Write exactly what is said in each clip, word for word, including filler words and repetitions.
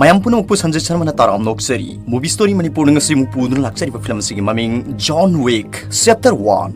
ꯃꯌꯥꯝ ꯄꯨꯝꯅꯃꯛꯄꯨ ꯁꯟꯖꯤꯠ ꯁꯔꯃꯅ ꯇꯔꯥꯝꯅ ꯑꯣꯛꯆꯔꯤ꯫ Movie Story ꯃꯅꯤꯄꯨꯔꯅ ꯉꯁꯤ ꯑꯃꯨꯛ ꯄꯨꯗꯨꯅ ꯂꯥꯛꯆꯔꯤꯕ ꯐꯤꯂꯝ ꯑꯁꯤꯒꯤ ꯃꯃꯤꯡ John Wick Chapter One,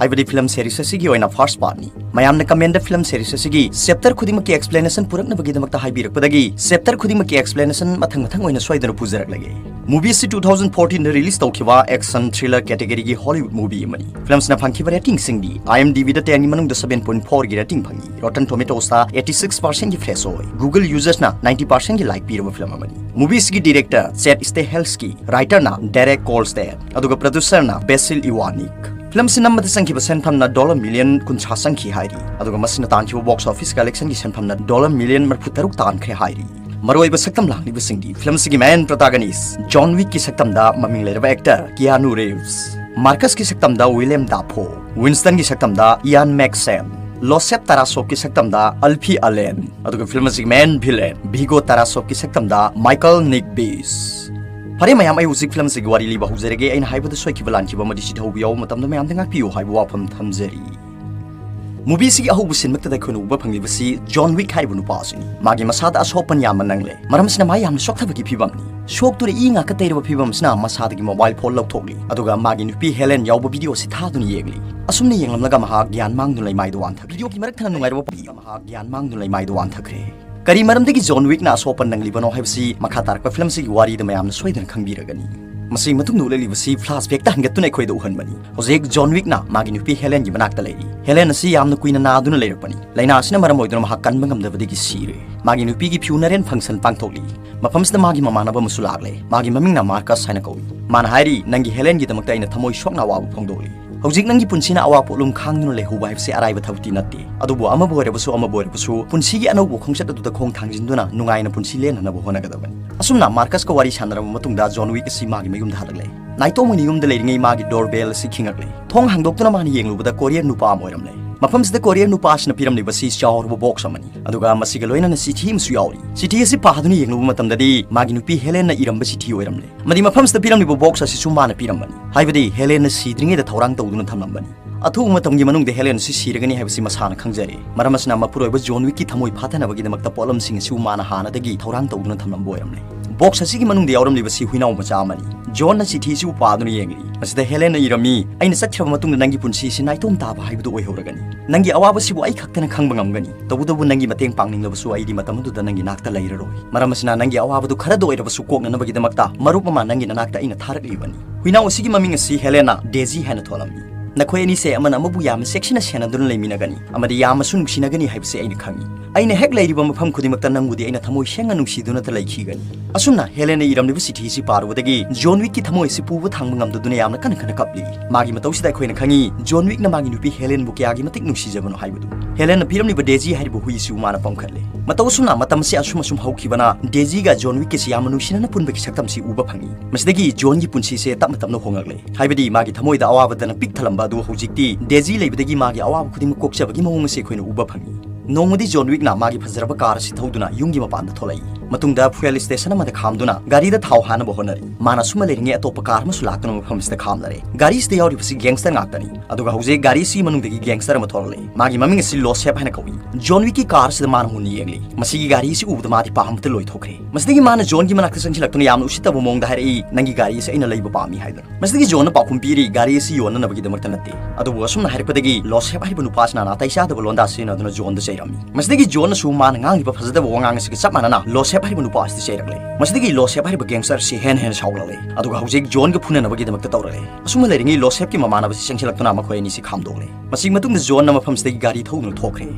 ꯍꯥꯏꯕꯗꯤ ꯐꯤꯂꯝ series ꯑꯁꯤꯒꯤ ꯑꯣꯏꯅ first partꯅꯤ꯫ ꯃꯌꯥꯝꯅ commentꯗ ꯐꯤꯂꯝ series ꯑꯁꯤꯒꯤ chapter ꯈꯨꯗꯤꯡꯃꯛꯀꯤ explanation ꯄꯨꯔꯛꯅꯕꯒꯤꯗꯃꯛꯇ ꯍꯥꯏꯕꯤꯔꯛꯄꯗꯒꯤ chapter ꯈꯨꯗꯤꯡꯃꯛꯀꯤ explanation ꯃꯊꯪ ꯃꯊꯪ ꯑꯣꯏꯅ ꯁꯣꯏꯗꯅ ꯄꯨꯖꯔꯛꯂꯒꯦ꯫ Movie ꯑꯁꯤ two thousand fourteenꯗ release ꯇꯧꯈꯤꯕ action thriller categoryꯒꯤ Hollywood movie ꯑꯃꯅꯤ꯫ ꯐꯤꯂꯝꯁꯤꯅ ꯐꯪꯈꯤꯕ ratingꯁꯤꯡꯗꯤ IMDbꯗ tenꯒꯤ ꯃꯅꯨꯡꯗ seven point fourꯒꯤ rating ꯐꯪꯉꯤ꯫ Rotten Tomatoesꯇ eighty six percentꯒꯤ fresh ꯑꯣꯏ꯫ Google usersꯅ ninety percentꯒꯤ like ꯄꯤꯔꯕ ꯐꯤꯂꯝ ꯑꯃꯅꯤ꯫ Movieꯁꯤꯒꯤ director Chad Stahelski, writerꯅ Derek Kolstad, ꯑꯗꯨꯒ producerꯅ Basil Iwanik꯫ ꯐꯤꯂꯝꯁꯤ ꯅꯝꯕꯗ ꯆꯪꯈꯤꯕ ꯁꯦꯟꯐꯝꯅ dollar million ꯀꯨꯟꯊ꯭ꯔꯥ ꯆꯪꯈꯤ ꯍꯥꯏꯔꯤ꯫ ꯑꯗꯨꯒ ꯃꯁꯤꯅ ꯇꯥꯟꯈꯤꯕ box office collectionꯒꯤ ꯁꯦꯟꯐꯝꯅ dollar million ꯃꯔꯤꯐꯨ ꯇꯔꯨꯛ ꯇꯥꯟꯈ꯭ꯔꯦ ꯍꯥꯏꯔꯤ꯫ ꯃꯔꯨꯑꯣꯏꯕ ꯁꯛꯇꯝ ꯂꯥꯡꯂꯤꯕꯁꯤꯡꯗꯤ ꯐꯤꯂꯝꯁꯤꯒꯤ main protagonist John Wickꯀꯤ ꯁꯛꯇꯝꯗ ꯃꯃꯤꯡ ꯂꯩꯔꯕ actor Keanu Reeves, Marcusꯀꯤ ꯁꯛꯇꯝꯗ Willem Dafoe, Winstonꯒꯤ ꯁꯛꯇꯝꯗ Ian McShane, Losep Tarasovꯀꯤ ꯁꯛꯇꯝꯗ Alfie Allen, ꯑꯗꯨꯒ ꯐꯤꯂꯝ ꯑꯁꯤꯒꯤ main villain Vigo Tarasovꯀꯤ ꯁꯛꯇꯝꯗ Michael Nick Beast꯫ ꯐꯔꯦ ꯃꯌꯥꯝ, ꯑꯩ ꯍꯧꯖꯤꯛ ꯐꯤꯂꯝ ꯑꯁꯤꯒꯤ ꯋꯥꯔꯤ ꯂꯤꯕ ꯍꯧꯖꯔꯒꯦ꯫ ꯑꯩꯅ ꯍꯥꯏꯕꯗ ꯁꯣꯏꯈꯤꯕ ꯂꯥꯟꯈꯤꯕ ꯑꯃꯗꯤ ꯁꯤꯊꯧꯕ ꯌꯥꯎꯕ ꯃꯇꯝꯗ ꯃꯌꯥꯝꯗ ꯉꯥꯛꯄꯤꯌꯨ ꯍꯥꯏꯕ ꯋꯥꯐꯝ ꯊꯝꯖꯔꯤ꯫ Movieꯁꯤꯒꯤ ꯑꯍꯧꯕ sceneꯃꯛꯇꯗ ꯑꯩꯈꯣꯏꯅ ꯎꯕ ꯐꯪꯂꯤꯕꯁꯤ John Wick ꯍꯥꯏꯔꯤꯕ ꯅꯨꯄꯥ ꯑꯁꯤꯅꯤ꯫ ꯃꯥꯒꯤ ꯃꯁꯥꯗ ꯑꯁꯣꯛꯄꯟ ꯌꯥꯝꯅ ꯅꯪꯂꯦ꯫ ꯃꯔꯝꯁꯤꯅ ꯃꯥ ꯌꯥꯝꯅ ꯁꯣꯛꯊꯕꯒꯤ ꯐꯤꯕꯝꯅꯤ꯫ ꯁꯣꯛꯇꯨꯅ ꯏ ꯉꯥꯛꯇ ꯇꯩꯔꯕ ꯐꯤꯕꯝ ꯑꯁꯤꯅ ꯃꯁꯥꯗꯒꯤ mobile phone ꯂꯧꯊꯣꯛꯂꯤ꯫ ꯑꯗꯨꯒ ꯃꯥꯒꯤ ꯅꯨꯄꯤ Helen ꯌꯥꯎꯕ video ꯑꯁꯤ ꯊꯥꯗꯨꯅ ꯌꯦꯡꯂꯤ꯫ ꯑꯁꯨꯝꯅ ꯌꯦꯡꯂꯝꯂꯒ ꯃꯍꯥꯛ ꯒ꯭ꯌꯥꯟ ꯃꯥꯡꯗꯨꯅ ꯂꯩꯃꯥꯏꯗ ꯋꯥꯟꯊꯈ꯭ꯔꯦ꯫ Videoꯒꯤ ꯃꯔꯛ ꯊꯪꯅ ꯅꯨꯡꯉꯥꯏꯔꯕ ꯄꯥꯎ ꯑꯃ꯫ ꯃꯍꯥꯛ ꯒ꯭ꯌꯥꯟ ꯃꯥꯡꯗꯨꯅ ꯂꯩꯃꯥꯏꯗ ꯋꯥꯟꯊꯈ꯭ꯔꯦ꯫ ꯀꯔꯤ ꯃꯔꯝꯗꯒꯤ John Wickꯅ ꯑꯁꯣꯛꯄꯟ ꯅꯪꯂꯤꯕꯅꯣ ꯍꯥꯏꯕꯁꯤ ꯃꯈꯥ ꯇꯥꯔꯛꯄ ꯐꯤꯂꯝꯁꯤꯒꯤ ꯋꯥꯔꯤꯗ ꯃꯌꯥꯝꯅ ꯁꯣꯏꯗꯅ ꯈꯪꯕꯤꯔꯒꯅꯤ꯫ ꯃꯁꯤꯒꯤ ꯃꯇꯨꯡꯗ ꯎꯠꯂꯛꯂꯤꯕꯁꯤ flashbackꯇ ꯍꯟꯒꯠꯇꯨꯅ ꯑꯩꯈꯣꯏꯗ ꯎꯍꯟꯕꯅꯤ꯫ ꯍꯧꯖꯤꯛ John Wickꯅ ꯃꯥꯒꯤ ꯅꯨꯄꯤ Helenꯒꯤ ꯃꯅꯥꯛꯇ ꯂꯩꯔꯤ꯫ Helen ꯑꯁꯤ ꯌꯥꯝꯅ ꯀꯨꯏꯅ ꯅꯥꯗꯨꯅ ꯂꯩꯔꯛꯄꯅꯤ꯫ ꯂꯥꯏꯅꯥ ꯑꯁꯤꯅ ꯃꯔꯝ ꯑꯣꯏꯗꯨꯅ ꯃꯍꯥꯛ ꯀꯟꯕ ꯉꯝꯗꯕꯗꯒꯤ ꯁꯤꯔꯦ꯫ ꯃꯥꯒꯤ ꯅꯨꯄꯤꯒꯤ funeral function ꯄꯥꯡꯊꯣꯛꯂꯤ꯫ ꯃꯐꯝꯁꯤꯗ ꯃꯥꯒꯤ ꯃꯃꯥꯟꯅꯕ ꯑꯃꯁꯨ ꯂꯥꯛꯂꯦ꯫ ꯃꯥꯒꯤ ꯃꯃꯤꯡꯅ Marcus ꯍꯥꯏꯅ ꯀꯧꯏ꯫ ꯃꯥꯅ ꯍꯥꯏꯔꯤ, "ꯅꯪꯒꯤ Helenꯒꯤꯗꯃꯛꯇ ꯑꯩꯅ ꯊꯃꯣꯏ ꯁꯣꯛꯅ ꯑꯋꯥꯕ ꯐꯣꯡꯗꯣꯛꯂꯤ꯫ ꯍꯧꯖꯤꯛ ꯅꯪꯒꯤ ꯄꯨꯟꯁꯤꯅ ꯑꯋꯥ ꯄꯣꯠꯂꯨꯝ ꯈꯥꯡꯗꯨꯅ ꯂꯩꯍꯧꯕ ꯍꯥꯏꯕꯁꯤ ꯑꯔꯥꯏꯕ ꯊꯕꯛꯇꯤ ꯅꯠꯇꯦ꯫ ꯑꯗꯨꯕꯨ ꯑꯃꯕꯨ ꯑꯣꯏꯔꯕꯁꯨ ꯑꯃꯕꯨ ꯑꯣꯏꯔꯕꯁꯨ ꯄꯨꯟꯁꯤꯒꯤ ꯑꯅꯧꯕ ꯈꯣꯡꯆꯠ ꯑꯗꯨꯗ ꯈꯣꯡ ꯊꯥꯡꯖꯤꯟꯗꯨꯅ ꯅꯨꯡꯉꯥꯏꯅ ꯄꯨꯟꯁꯤ ꯂꯦꯟꯅꯅꯕ ꯍꯣꯠꯅꯒꯗꯕꯅꯤ꯫" ꯑꯁꯨꯝꯅ Marcusꯀ ꯋꯥꯔꯤ ꯁꯥꯟꯅꯔꯕ ꯃꯇꯨꯡꯗ John Wick ꯑꯁꯤ ꯃꯥꯒꯤ ꯃꯌꯨꯝꯗ ꯍꯜꯂꯛꯂꯦ꯫ ꯅꯥꯏꯇꯣꯝ ꯑꯣꯏꯅ ꯌꯨꯝꯗ ꯂꯩꯔꯤꯉꯩ ꯃꯥꯒꯤ doorbell ꯑꯁꯤ ꯈꯤꯡꯉꯛꯂꯦ꯫ ꯊꯣꯡ ꯍꯥꯡꯗꯣꯛꯇꯨꯅ ꯃꯥꯅ ꯌꯦꯡꯂꯨꯕꯗ courier ꯅꯨꯄꯥ ꯑꯃ ꯑꯣꯏꯔꯝꯂꯦ꯫ ꯃꯐꯝꯁꯤꯗ courier ꯅꯨꯄꯥ ꯑꯁꯤꯅ ꯄꯤꯔꯝꯂꯤꯕꯁꯤ ꯆꯥꯎꯔꯕ box ꯑꯃꯅꯤ꯫ ꯑꯗꯨꯒ ꯃꯁꯤꯒ ꯂꯣꯏꯅꯅ ꯆꯤꯊꯤ ꯑꯃꯁꯨ ꯌꯥꯎꯔꯤ꯫ ꯆꯤꯊꯤ ꯑꯁꯤ ꯄꯥꯗꯨꯅ ꯌꯦꯡꯂꯨꯕ ꯃꯇꯝꯗꯗꯤ ꯃꯥꯒꯤ ꯅꯨꯄꯤ Helenꯅ ꯏꯔꯝꯕ ꯆꯤꯊꯤ ꯑꯣꯏꯔꯝꯂꯦ꯫ ꯑꯃꯗꯤ ꯃꯐꯝꯁꯤꯗ ꯄꯤꯔꯝꯂꯤꯕ box ꯑꯁꯤꯁꯨ ꯃꯥꯅ ꯄꯤꯔꯝꯕꯅꯤ꯫ ꯍꯥꯏꯕꯗꯤ Helenꯅ ꯁꯤꯗ꯭ꯔꯤꯉꯩꯗ ꯊꯧꯔꯥꯡ ꯇꯧꯗꯨꯅ ꯊꯝꯂꯝꯕꯅꯤ꯫ ꯑꯊꯨꯕ ꯃꯇꯝꯒꯤ ꯃꯅꯨꯡꯗ ꯍꯦꯂꯦꯟ ꯑꯁꯤ ꯁꯤꯔꯒꯅꯤ ꯍꯥꯏꯕꯁꯤ ꯃꯁꯥꯅ ꯈꯪꯖꯔꯦ꯫ ꯃꯔꯝ ꯑꯁꯤꯅ ꯃꯄꯨꯔꯣꯏꯕ ꯖꯣꯟ ꯋꯤꯛꯀꯤ ꯊꯃꯣꯏ ꯐꯥꯊꯅꯕꯒꯤꯗꯃꯛꯇ ꯄꯣꯠꯂꯝꯁꯤꯡ ꯑꯁꯤꯕꯨ ꯃꯥꯅ ꯍꯥꯟꯅꯗꯒꯤ ꯊꯧꯔꯥꯡ ꯇꯧꯗꯨꯅ ꯊꯝꯂꯝꯕ ꯑꯣꯏꯔꯝꯂꯦ꯫ ꯕꯣꯛꯁ ꯑꯁꯤꯒꯤ ꯃꯅꯨꯡꯗ ꯌꯥꯎꯔꯝꯂꯤꯕꯁꯤ ꯍꯨꯏꯅꯥꯎ ꯃꯆꯥ ꯑꯃꯅꯤ꯫ ꯖꯣꯟꯅ ꯆꯤꯊꯤ ꯑꯁꯤꯕꯨ ꯄꯥꯗꯨꯅ ꯌꯦꯡꯂꯤ꯫ ꯃꯁꯤꯗ ꯍꯦꯂꯦꯟꯅ ꯏꯔꯝꯃꯤ, "ꯑꯩꯅ ꯆꯠꯈ꯭ꯔꯕ ꯃꯇꯨꯡꯗ ꯅꯪꯒꯤ ꯄꯨꯟꯁꯤ ꯑꯁꯤ ꯅꯥꯏꯇꯣꯝ ꯇꯥꯕ ꯍꯥꯏꯕꯗꯨ ꯑꯣꯏꯍꯧꯔꯒꯅꯤ꯫ ꯅꯪꯒꯤ ꯑꯋꯥꯕꯁꯤꯕꯨ ꯑꯩ ꯈꯛꯇꯅ ꯈꯪꯕ ꯉꯝꯒꯅꯤ꯫ ꯇꯧꯕꯇꯕꯨ ꯅꯪꯒꯤ ꯃꯇꯦꯡ ꯄꯥꯡꯅꯤꯡꯂꯕꯁꯨ ꯑꯩꯗꯤ ꯃꯇꯝ ꯑꯗꯨꯗ ꯅꯪꯒꯤ ꯅꯥꯛꯇ ꯂꯩꯔꯔꯣꯏ꯫ ꯃꯔꯝ ꯑꯁꯤꯅ ꯅꯪꯒꯤ ꯑꯋꯥꯕꯗꯨ ꯈꯔꯗ ꯑꯣꯏꯔꯕꯁꯨ ꯀꯣꯛꯅꯅꯕꯒꯤꯗꯃꯛꯇ ꯃꯔꯨꯞ ꯑꯃ ꯅꯪꯒꯤ ꯅꯅꯥꯛꯇ ꯑꯩꯅ ꯊꯥꯔꯛꯂꯤꯕꯅꯤ"꯫ ꯍꯨꯏꯅꯥꯎ ꯑꯁꯤꯒꯤ ꯃꯃꯤꯡ ꯑꯁꯤ ꯍꯦꯂꯦꯟꯅ ꯗꯦꯖꯤ ꯍꯥꯏꯅ ꯊꯣꯜꯂꯝꯃꯤ꯫ "ꯅꯈꯣꯏ ꯑꯅꯤꯁꯦ ꯑꯃꯅ ꯑꯃꯕꯨ ꯌꯥꯝꯅ ꯆꯦꯛꯁꯤꯟꯅ ꯁꯦꯟꯅꯗꯨꯅ ꯂꯩꯃꯤꯟꯅꯒꯅꯤ ꯑꯃꯗꯤ ꯌꯥꯝꯅꯁꯨ ꯅꯨꯡꯁꯤꯅꯒꯅꯤ ꯍꯥꯏꯕꯁꯤ ꯑꯩꯅ ꯈꯪꯏ꯫ ꯑꯩꯅ ꯍꯦꯛ ꯂꯩꯔꯤꯕ ꯃꯐꯝ ꯈꯨꯗꯤꯡꯃꯛꯇ ꯅꯪꯕꯨꯗꯤ ꯑꯩꯅ ꯊꯃꯣꯏ ꯁꯦꯡꯅ ꯅꯨꯡꯁꯤꯗꯨꯅꯇ ꯂꯩꯈꯤꯒꯅꯤ"꯫ ꯑꯁꯨꯝꯅ ꯍꯦꯂꯦꯟꯅ ꯏꯔꯝꯂꯤꯕ ꯆꯤꯊꯤ ꯑꯁꯤ ꯄꯥꯔꯨꯕꯗꯒꯤ ꯖꯣꯟ ꯋꯤꯛꯀꯤ ꯊꯃꯣꯏ ꯑꯁꯤ ꯄꯨꯕ ꯊꯥꯡꯕ ꯉꯝꯗꯗꯨꯅ ꯌꯥꯝꯅ ꯀꯟꯅ ꯀꯟꯅ ꯀꯞꯂꯤ꯫ ꯃꯥꯒꯤ ꯃꯇꯧꯁꯤꯗ ꯑꯩꯈꯣꯏꯅ ꯈꯪꯏ ꯖꯣꯟ ꯋꯤꯛꯅ ꯃꯥꯒꯤ ꯅꯨꯄꯤ ꯍꯦꯂꯦꯟꯕꯨ ꯀꯌꯥꯒꯤ ꯃꯇꯤꯛ ꯅꯨꯡꯁꯤꯖꯕꯅꯣ ꯍꯥꯏꯕꯗꯨ꯫ ꯍꯦꯂꯦꯟꯅ ꯄꯤꯔꯝꯂꯤꯕ ꯗꯦꯖꯤ ꯍꯥꯏꯔꯤꯕ ꯍꯨꯏ ꯑꯁꯤꯕꯨ ꯃꯥꯅ ꯄꯝꯈꯠꯂꯦ꯫ ꯃꯇꯧ ꯑꯁꯨꯝꯅ ꯃꯇꯝ ꯑꯁꯤ ꯑꯁꯨꯝ ꯑꯁꯨꯝ ꯍꯧꯈꯤꯕꯅ ꯗꯦꯖꯤꯒ ꯖꯣꯟ ꯋꯤꯛꯀꯁꯤ ꯌꯥꯝꯅ ꯅꯨꯡꯁꯤꯅꯅ ꯄꯨꯟꯕꯒꯤ ꯁꯛꯇꯝꯁꯤ ꯎꯕ ꯐꯪꯏ꯫ ꯃꯁꯤꯗꯒꯤ ꯖꯣꯟꯒꯤ ꯄꯨꯟꯁꯤꯁꯦ ꯇꯞꯅ ꯇꯞꯅ ꯍꯣꯡꯂꯛꯂꯦ꯫ ꯍꯥꯏꯕꯗꯤ ꯃꯥꯒꯤ ꯊꯃꯣꯏꯗ ꯑꯋꯥꯕꯗꯅ ꯄꯤꯛ ꯊꯜꯂꯝꯕ ꯑꯗꯨ ꯍꯧꯖꯤꯛꯇꯤ ꯗꯦꯖꯤ ꯂꯩꯕꯗꯒꯤ ꯃꯥꯒꯤ ꯑꯋꯥꯕ ꯈꯨꯗꯤꯡꯃꯛ ꯀꯣꯛꯆꯕꯒꯤ ꯃꯑꯣꯡ ꯑꯁꯤ ꯑꯩꯈꯣꯏꯅ ꯎꯕ ꯐꯪꯏ꯫ ꯅꯣꯡꯃꯗꯤ ꯖꯣꯟ ꯋꯤꯛꯅ ꯃꯥꯒꯤ ꯐꯖꯔꯕ ꯀꯥꯔ ꯑꯁꯤ ꯊꯧꯗꯨꯅ ꯌꯨꯝꯒꯤ ꯃꯄꯥꯟꯗ ꯊꯣꯛꯂꯛꯏ꯫ ꯃꯇꯨꯡꯗ ꯐ꯭ꯌꯨꯑꯦꯜ ꯁ꯭ꯇꯦꯁꯟ ꯑꯃꯗ ꯈꯥꯝꯗꯨꯅ ꯒꯥꯔꯤꯗ ꯊꯥꯎ ꯍꯥꯟꯅꯕ ꯍꯣꯠꯅꯔꯤ꯫ ꯃꯥꯅ ꯁꯨꯝꯅ ꯂꯩꯔꯤꯉꯩ ꯑꯇꯣꯞꯄ ꯀꯥꯔ ꯑꯃꯁꯨ ꯂꯥꯛꯇꯨꯅ ꯃꯐꯝ ꯑꯁꯤꯗ ꯈꯥꯝꯂꯔꯦ꯫ ꯒꯥꯔꯤ ꯑꯁꯤꯗ ꯌꯥꯎꯔꯤꯕꯁꯤ ꯒꯦꯡꯁꯇꯔ ꯉꯥꯛꯇꯅꯤ꯫ ꯑꯗꯨꯒ ꯍꯧꯖꯤꯛ ꯒꯥꯔꯤ ꯑꯁꯤꯒꯤ ꯃꯅꯨꯡꯗꯒꯤ ꯒꯦꯡꯁꯇꯔ ꯑꯃ ꯊꯣꯛꯂꯛꯂꯦ꯫ ꯃꯥꯒꯤ ꯃꯃꯤꯡ ꯑꯁꯤ ꯂꯣꯁꯦꯞ ꯍꯥꯏꯅ ꯀꯧꯏ꯫ ꯖꯣꯟ ꯋꯤꯛꯀꯤ ꯀꯥꯔ ꯑꯁꯤꯗ ꯃꯥꯅ ꯃꯨꯟꯅ ꯌꯦꯡꯂꯤ꯫ ꯃꯁꯤꯒꯤ ꯒꯥꯔꯤ ꯑꯁꯤ ꯎꯕꯗ ꯃꯥꯗꯤ ꯄꯥꯝꯕꯇ ꯂꯣꯏꯊꯣꯛꯈ꯭ꯔꯦ꯫ ꯃꯁꯤꯗꯒꯤ ꯃꯥꯅ ꯖꯣꯟꯒꯤ ꯃꯅꯥꯛꯇ ꯆꯪꯁꯤꯜꯂꯛꯇꯨꯅ ꯌꯥꯝꯅ ꯎꯁꯤꯠꯇꯕ ꯃꯑꯣꯡꯗ ꯍꯥꯏꯔꯛꯏ, "ꯅꯪꯒꯤ ꯒꯥꯔꯤ ꯑꯁꯤ ꯑꯩꯅ ꯂꯩꯕ ꯄꯥꯝꯃꯤ" ꯍꯥꯏꯗꯨꯅ꯫ ꯃꯁꯤꯗꯒꯤ ꯖꯣꯟꯅ ꯄꯥꯎꯈꯨꯝ ꯄꯤꯔꯤ, "ꯒꯥꯔꯤ ꯑꯁꯤ ꯌꯣꯟꯅꯅꯕꯒꯤꯗꯃꯛꯇ ꯅꯠꯇꯦ, ꯑꯗꯨꯕꯨ" ꯑꯁꯨꯝꯅ ꯍꯥꯏꯔꯛꯄꯗꯒꯤ ꯂꯣꯁꯦꯞ ꯍꯥꯏꯔꯤꯕ ꯅꯨꯄꯥ ꯑꯁꯤꯅ ꯅꯥꯇꯩ ꯆꯥꯗꯕ ꯂꯣꯟꯗꯥ ꯁꯤꯖꯤꯟꯅꯗꯨꯅ ꯖꯣꯟꯗ ꯆꯩꯔꯝꯃꯤ꯫ ꯃꯁꯤꯗꯒꯤ ꯖꯣꯟꯅꯁꯨ ꯃꯥꯅ ꯉꯥꯡꯂꯤꯕ ꯐꯖꯗꯕ ꯋꯥꯉꯥꯡ ꯑꯁꯤꯒ ꯆꯞ ꯃꯥꯟꯅꯅ ꯂꯣꯁꯦꯞ ꯍꯥꯏꯔꯤꯕ ꯅꯨꯄꯥ ꯑꯁꯤꯗ ꯆꯩꯔꯛꯂꯦ꯫ ꯃꯁꯤꯗꯒꯤ ꯂꯣꯁꯦꯞ ꯍꯥꯏꯔꯤꯕ ꯒꯦꯡꯁꯇꯔ ꯑꯁꯤ ꯍꯦꯟꯅ ꯍꯦꯟꯅ ꯁꯥꯎꯒꯠꯂꯛꯂꯦ, ꯑꯗꯨꯒ ꯍꯧꯖꯤꯛ ꯖꯣꯟꯒ ꯐꯨꯅꯅꯕꯒꯤꯗꯃꯛꯇ ꯇꯧꯔꯛꯂꯦ꯫ ꯑꯁꯨꯝꯅ ꯂꯩꯔꯤꯉꯩ ꯂꯣꯁꯦꯞꯀꯤ ꯃꯃꯥꯟꯅꯕꯁꯤ ꯆꯪꯁꯤꯜꯂꯛꯇꯨꯅ ꯃꯈꯣꯏ ꯑꯅꯤꯁꯤ ꯈꯥꯝꯗꯣꯛꯂꯦ꯫ ꯃꯁꯤꯒꯤ ꯃꯇꯨꯡꯗ ꯖꯣꯟꯅ ꯃꯐꯝꯁꯤꯗꯒꯤ ꯒꯥꯔꯤ ꯊꯧꯗꯨꯅ ꯊꯣꯛꯈ꯭ꯔꯦ꯫